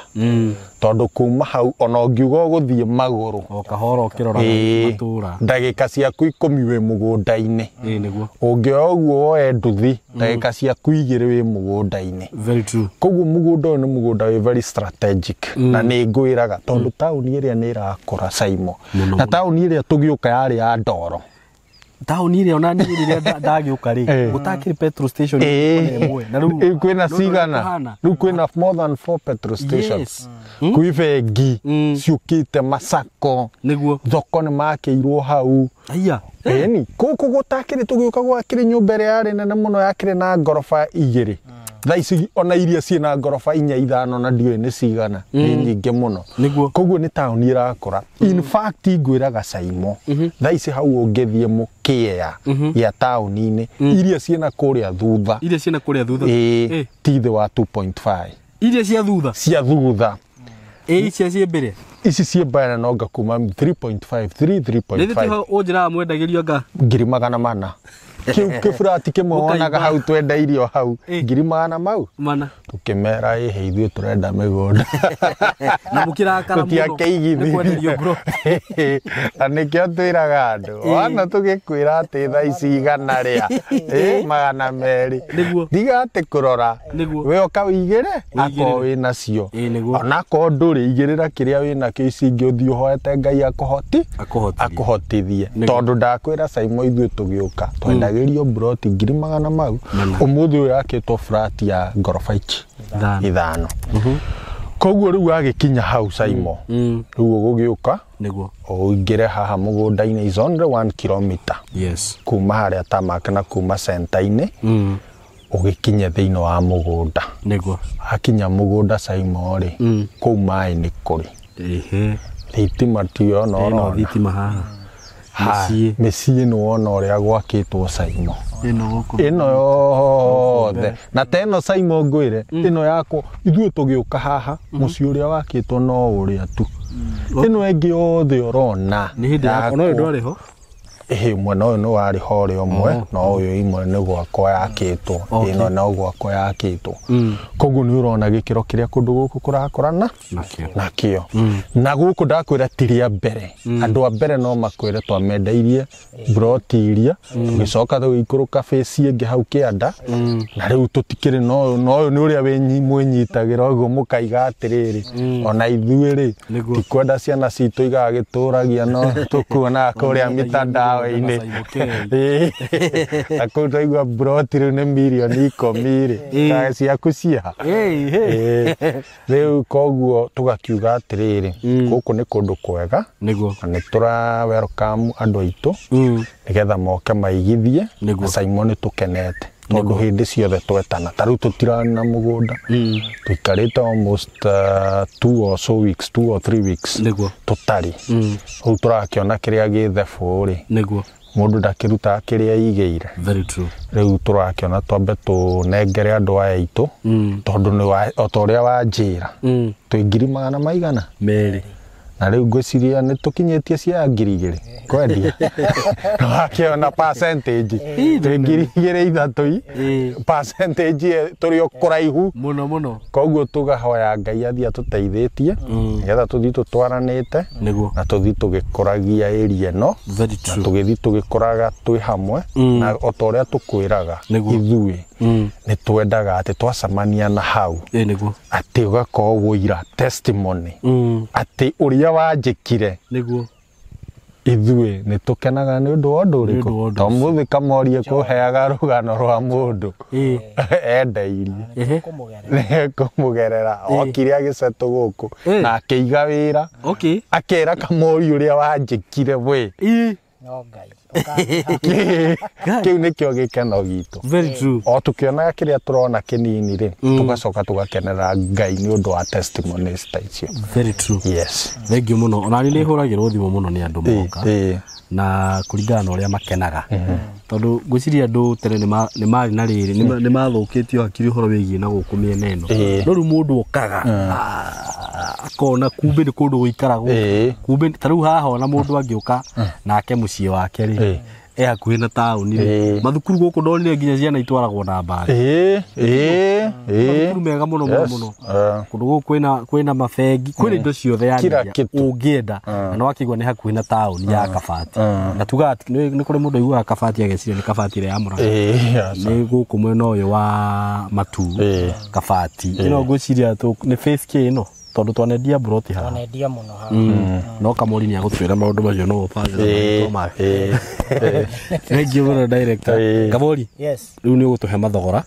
Tondũ kuma hau ona ũngiuga ũgũthiĩ magũrũ o kahora ũkĩroraga matũra ndagĩka ciaku 10 wĩ mũgũnda-inĩ. Ĩĩ nĩguo. Ũngĩoya ũguo woe nduthi ndagĩka ciaku 2 wĩ mũgũnda-inĩ. Very true. Koguo mũgũnda ũyũ nĩ mũgũnda wĩ very strategic na nĩ ngwĩraga tondũ taũni ĩrĩa nĩ ĩrakũra Saimo na taũni ĩrĩa tũgĩũka yarĩ ya ndoro. Taũni ĩrĩa ona niĩ rĩrĩa ndagĩũka rĩ gũtakĩrĩ petrol station ĩmwe na rĩu kwĩna cigana rĩu kwĩna more than 4 petrol stations. Kwĩ bengi ciũkĩte masako. Nĩguo. Thoko nĩ makĩirwo hau. Aya. Ĩni gũkũ gũtakĩrĩ tũgĩũka gwakĩrĩ nyũmba ĩrĩa yarĩ nene mũno yakĩrĩ na ngoroba 2. Thaa ici ona iria ciĩ na ngoroba 4 5 na ndiũĩ nĩ cigana nĩ nyingĩ mũno. Nĩguo. Koguo nĩ taũni ĩrakũra. In fact ngwĩraga Saimo thaa ici hau ũngĩthiĩ mũkĩea ya taũni-inĩ iria ciĩna kũrĩa thutha. Iria ciĩna kũrĩa thutha. Ĩĩ ti thĩ wa 2.5. Iria cia thutha. Cia thutha. Ĩĩ ici ciĩ mbere. Ici ciĩ mbere no nga kuma 3.5 3 3.5. Nĩ tiho ũnjĩraga mwendagĩrio anga 400,000. Kĩu kĩburati kĩmwe wonaga hau twendeirio hau 400,000 mau. Mana. Tũkĩmera ĩhĩ ithuĩ tũrenda mĩgũnda. Na mũkĩrakara mũno. Nĩ kwenderio nguro. Na nĩkĩo twĩraga andũ. Wana tũgĩkwĩra atĩ thaa ici 100 rĩa 200. Nĩguo. Tiga atĩ kũrora. Nĩguo. We ũka wĩigĩre akorwo wĩnacio. Ona akorwo ndũrĩ igĩrĩra kĩrĩa wĩnakĩo ici ingĩ ũthiĩ ũhoete Ngai akũhotithie. Tondũ ndakwĩra Saimo ithuĩ tũgĩũka twendagĩrio broti 400,000 mau. Ũmũthĩ ũyũ yakĩtwo flat ya ngoroba ici 5. Koguo rĩu agĩkinya hau Saimo rĩu ũgũgĩũka nĩguo ũingĩre haha mũgũnda-inĩ is only 1 kilometer. Yes. Kuma harĩa tarmac na kuma center-inĩ ũgĩkinye thĩinĩ wa mũgũnda. Nĩguo. Akinya mũgũnda Saimo rĩ kũu maĩ nĩ kũrĩ. Ehe. Thitima tiyo no no thitima haha. Mĩciĩ nĩ wona ũrĩa gwakĩtwo Saimo. Ĩno yothe na ta ĩno Saimo ngwĩre ĩno yakwo ithuĩ tũgĩũka haha mũciĩ ũrĩa wakĩtwo no ũrĩa tu. Ĩno ĩngĩ yothe ũrona nĩ hĩndĩ yakwa no ndwarĩ ho. Ĩhĩ mwena ũyũ nĩ warĩ ho ũrĩa ũmwe no ũyũ imwe nĩ gwakwa yakĩtwo ĩno no gwakwa yakĩtwo. Koguo nĩ ũrona gĩkĩro kĩrĩa kũndũ gũkũ kũrakũrana nakĩo. Na gũkũ ndakwĩra ti rĩa mbere. Andũ a mbere no makwĩre twamendeirie broti iria tũgĩcoka tũgĩikũrũka face ĩngĩ hau kĩanda na rĩu tũtikĩrĩ na ũyũ na ũyũ nĩ ũrĩa mwĩnyitagĩra ũguo mũkaiga atĩrĩrĩ ona ithuĩ rĩ tikwenda ciana citũ igagĩtũragia no tũkuonaga kũrĩa mitandao inĩ. Na kũu twaigua broti rĩu nĩ mirioni 10 rĩ ciaku ciĩha. Rĩu koguo tũgakiuga atĩrĩrĩ gũkũ nĩ kũndũ kwega nĩguo na nĩ tũra welcome andũ aitũ nĩgetha moke maigithie. Na Saimo nĩ tũkenete tondũ hĩndĩ ciothe twetana ta rĩu tũtirarĩ na mũgũnda tũikarĩte almost 2 or so weeks 2 or 3 weeks nĩguo tũtarĩ. Rĩu tũrakĩona kĩrĩa gĩ thebũ rĩ nĩguo mũndũ ndakĩrutaga kĩrĩa aigĩire. Very true. Rĩu tũrakĩona twambe tũnengere andũ aya aitũ tondũ nĩ o ta ũrĩa wanjĩra twĩ 200,000 maigana 2 Na rĩu ngwĩciria nĩ tũkinyĩtie cia 2,000 kwendia. Wakĩona percentage twĩ 2,000 3 percentage tũrĩ o kũraihu Mũno mũno. Koguo tũgahoya Ngai athiĩ atũteithĩtie nĩgetha tũthiĩ tũtwaranĩte Nĩguo. na tũthiĩ tũgĩkũragia area ĩno Very na true. tũgĩthiĩ tũgĩkũraga twĩ hamwe na o ta ũrĩa tũkwĩraga ithuĩ nĩ twendaga atĩ twacemania na hau Nĩguo. atĩ ũgakorwo wũira testimony atĩ ũrĩa wanjĩkire Nĩguo. ithuĩ nĩ tũkenaga nĩ ũndũ wa ũndũ ũrĩkũ to mũthĩ Kamori kũheaga rũgano rwa mũndũ endeirie kũmũgerera okire agĩcetwo gũkũ na akĩiga wĩra akĩra Kamori ũrĩa wanjĩkire we No Ngai. Kĩu nĩkĩo gĩkeno gitũ. Very true. O tũkĩonaga kĩrĩa tũrona kĩnini rĩ, tũgacoka tũgakenera Ngai nĩ ũndũ wa testimonies ta icio. Very true. Yes. Thank you mũno. Ona niĩ nĩ hũragĩrwo thimũ mũno nĩ andũ moka na kũringana na ũrĩa makenaga. Tondũ ngwĩciria andũ tene nĩ marĩ na rĩrĩ nĩ mathũkĩtio hakiri ũhoro wĩgiĩ na gũkũ mĩena ĩno. No rĩu mũndũ okaga akona kumbe nĩ kũndũ gũikaragwo. Kumbe ta rĩu haha ona mũndũ angĩũka nake mũciĩ wake rĩ hakuhĩ na taũni rĩ mathukuru gũkũ ndonire nginya ciana itwaragwo na mbathi. Mathukuru mega mũno mũno mũno. Kũndũ gũkũ kwĩna mabengi, kwĩna indo ciothe yani ũngĩenda na nĩ wakĩigua nĩ hakuhĩ na taũni ya Kabati. Na tugaga nĩ kũrĩ mũndũ aiguaga Kabati ageciria nĩ Kabati ĩrĩa ya Mũrang'a. Nĩ gũkũ mwena ũyũ wa Matuu Kabati. Ĩno ngwĩciria nĩ phase K ĩno tondũ twanendia mburoti haha. Twanendia mũno haha. No Kamori nĩ agũtwĩra maũndũ macio no ũbangĩre make. Thank you mũno director. Kamori. Yes. Rĩu nĩ ũgũtũhe mathogora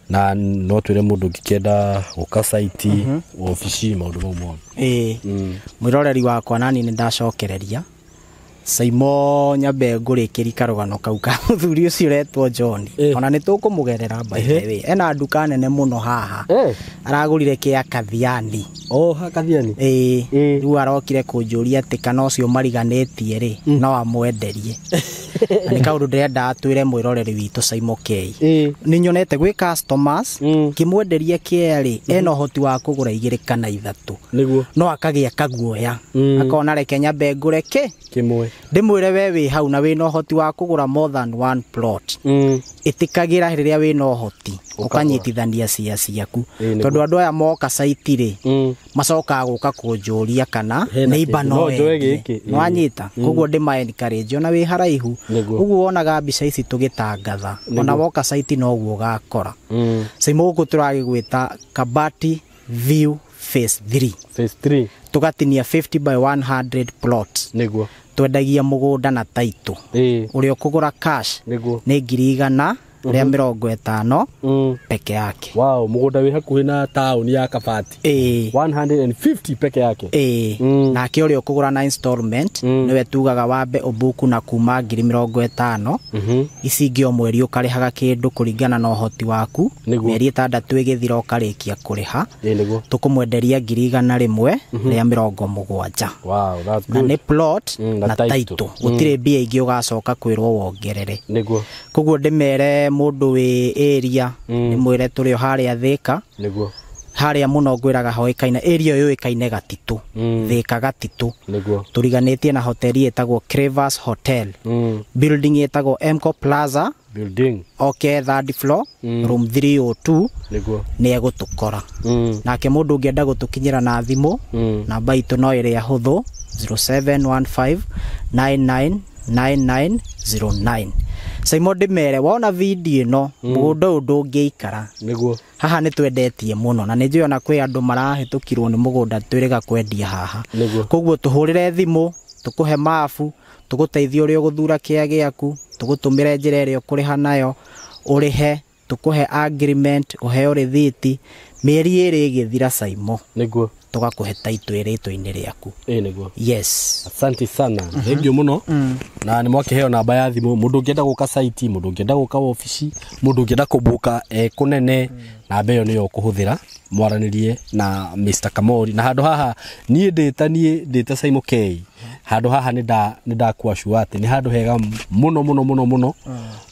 na no twĩre mũndũ ũngĩkĩenda gũka site obici maũndũ mau mothe. Mwĩroreri wakwa nani nĩ ndacokereria Saimo nyambe ngũrĩkĩri karũgano kau ka mũthuri ũcio ũretwo John. Ona nĩ tũkũmũgerera by the way. Ena nduka nene mũno haha. Aragũrire kĩa Kathiani. Oh, ha Kathiani. Rĩu arokire kũnjũria atĩ kana ũcio mariganĩtie rĩ no amwenderie. Na nĩ kaũndũ ndĩrenda atwĩre mwĩroreri witũ Saimo K. Nĩ nyonete gwĩ customers kĩmwenderia kĩa rĩ ena ũhoti wa kũgũra 2 kana 3. Nĩguo. No akagĩa kaguoya. Akona reke nyambe ngũre kĩ kĩmwe. Ndĩmwĩre we wĩ hau na wĩna ũhoti wa kũgũra more than one plot. Ĩtĩkagĩra rĩrĩa wĩna ũhoti ũkanyitithania cia ciaku tondũ andũ aya moka site rĩ macokaga gũka kũnjũria kana neighbor no endie. Nĩwanyita koguo ndĩma encourage ona wĩ haraihu ũguo wonaga mbica ici tũgĩtangatha ona woka site noguo ũgakora. Saimo gũkũ tũragĩgwĩta Kabati View Phase 3. Phase 3 tũgatinia 50 by 100 plots. Nĩguo. Twendagia mũgũnda na taitũ. Ũrĩa ũkũgũra cash nĩ 150,000 peke yake. Wow, mũgũnda wĩ hakuhĩ na taũni ya Kabati. 150 peke yake. Nake ũrĩa ũkũgũra na installment nĩwe tugaga wambe ũbuku na kuma 50,000. Ici ingĩ o mweri ũkarĩhaga kĩndũ kũringana na ũhoti waku. Mĩeri 6 ĩgĩthira ũkarĩkia kũrĩha. Tũkũmwenderia 170,000. Wow, that's Na good. nĩ plot na na title. Gũtirĩ mbia ingĩ ũgacoka kwĩrwo wongerere. Nĩguo. Koguo ndĩmere mũndũ wĩ area ndĩmwĩre tũrĩ o harĩa Thĩka. Nĩguo. Harĩa mũno ngwĩraga hoĩkaine area yũĩkaine Gatitũ. Thĩka Gatitũ. Nĩguo. Tũriganĩtie na hoteli ĩtagwo Crevas Hotel. Building ĩtagwo Mco Plaza. Building. Okay, third floor, room 302. Nĩguo. Nĩ egũtũkora. Nake mũndũ ũngĩenda gũtũkinyĩra na thimũ, namba itũ no ĩrĩa hũthũ 0715 999909. Saimo ndĩmere wona video ĩno mũgũnda ũyũ ndũngĩikara. Nĩguo. Haha nĩ twendetie mũno na nĩ njũĩ ona kwĩ andũ marahĩtũkirwo nĩ mũgũnda twĩrĩga kwendia haha. Nĩguo. Koguo tũhũrĩre thimũ, tũkũhe mabu, tũgũteithie ũrĩa ũgũthura kĩa gĩaku, tũgũtũmĩre njĩra ĩrĩa ũkũrĩha nayo, ũrĩhe, tũkũhe agreement, ũheo rĩthiti, mĩeri 2 ĩgĩthira Saimo. Nĩguo. Tũgakũhe title rĩtwa-inĩ rĩaku. Nĩguo. Yes. Asante sana. Thank you mũno. Na nĩ mwakĩheo namba ya thimũ mũndũ ũngĩenda gũka site, mũndũ ũngĩenda gũka obici, mũndũ ũngĩenda kũbuka kũnene, namba ĩyo nĩyo ũkũhũthĩra mwaranĩrie na Mr. Kamori. Na handũ haha niĩ ndĩta Saimo K. Handũ haha nĩ ndakuacua atĩ nĩ handũ hega mũno mũno mũno mũno.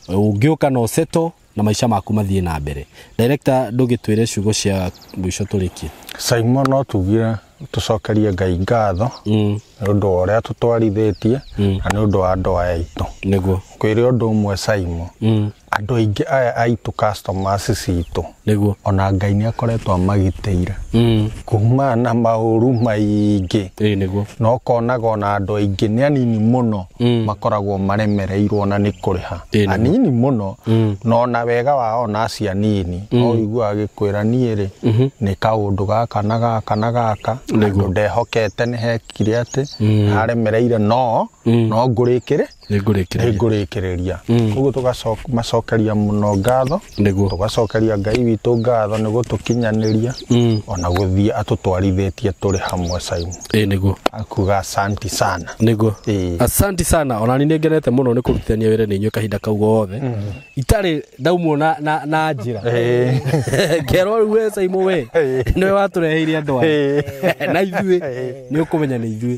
Ũngĩũka no settle Na maica maku mathiĩ na mbere. Director, ndũgĩtwĩre ciugo cia mũico tũrĩkie. Simon, no tugire tũcokerie Ngai ngatho nĩ ũndũ wa ũrĩa tũtwarithĩtie na nĩ ũndũ wa andũ aya aitũ. Nĩguo. Kwĩre ũndũ ũmwe Simon, andũ aingĩ aya aitũ customers citũ, Nĩguo. ona Ngai nĩ akoretwo amagitĩire kumana na maũru maingĩ. Ĩĩ nĩguo. Na ũkonaga ona andũ aingĩ nĩ anini mũno makoragwo maremereirwo na nĩ kũrĩha. Ĩĩ nĩguo. Anini mũno, na ona wega wao ona acio anini no ũiguaga agĩkwĩra niĩ rĩ nĩ kaũndũ gaka na gaka na gaka, andũ ndehokete nĩ hekire atĩ haremereire, no no ngũrĩkĩre Nĩngũrĩkĩrĩria. Nĩngũrĩkĩrĩria. Koguo tũgamacokeria mũno ngatho. Nĩguo. Tũgacokeria Ngai witũ ngatho nĩ gũtũkinyanĩria ona gũthiĩ atũtwarithĩtie tũrĩ hamwe Simon. Ĩĩ nĩguo. Akuga asanti sana. Nĩguo. Ĩĩ. Asanti sana, ona ni nĩngenete mũno nĩ kũrutithania wĩra na inyuĩ kahinda kau gothe itarĩ ndaumwo na njĩra ngerwo rĩu we Simon, we nĩwe watũreheire andũ aya na ithuĩ nĩ ũkũmenya nĩ ithuĩ.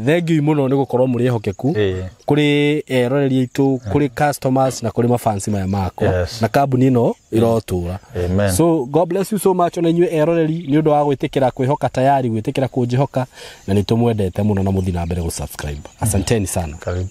Thengiũ mũno nĩ gũkorwo mũrĩ ehokeku kũrĩ eroreri aitũ, kũrĩ customers na kũrĩ mafansi maya makwa na kambuni ĩno ĩrotũra. Amen. So God bless you so much ona inyuĩ eroreri nĩ ũndũ wa gwĩtĩkĩra kwĩhoka tayari, gwĩtĩkĩra kũnjĩhoka, na nĩ tũmwendete mũno na mũthiĩ na mbere gũ subscribe. Asanteni sana. Karibu.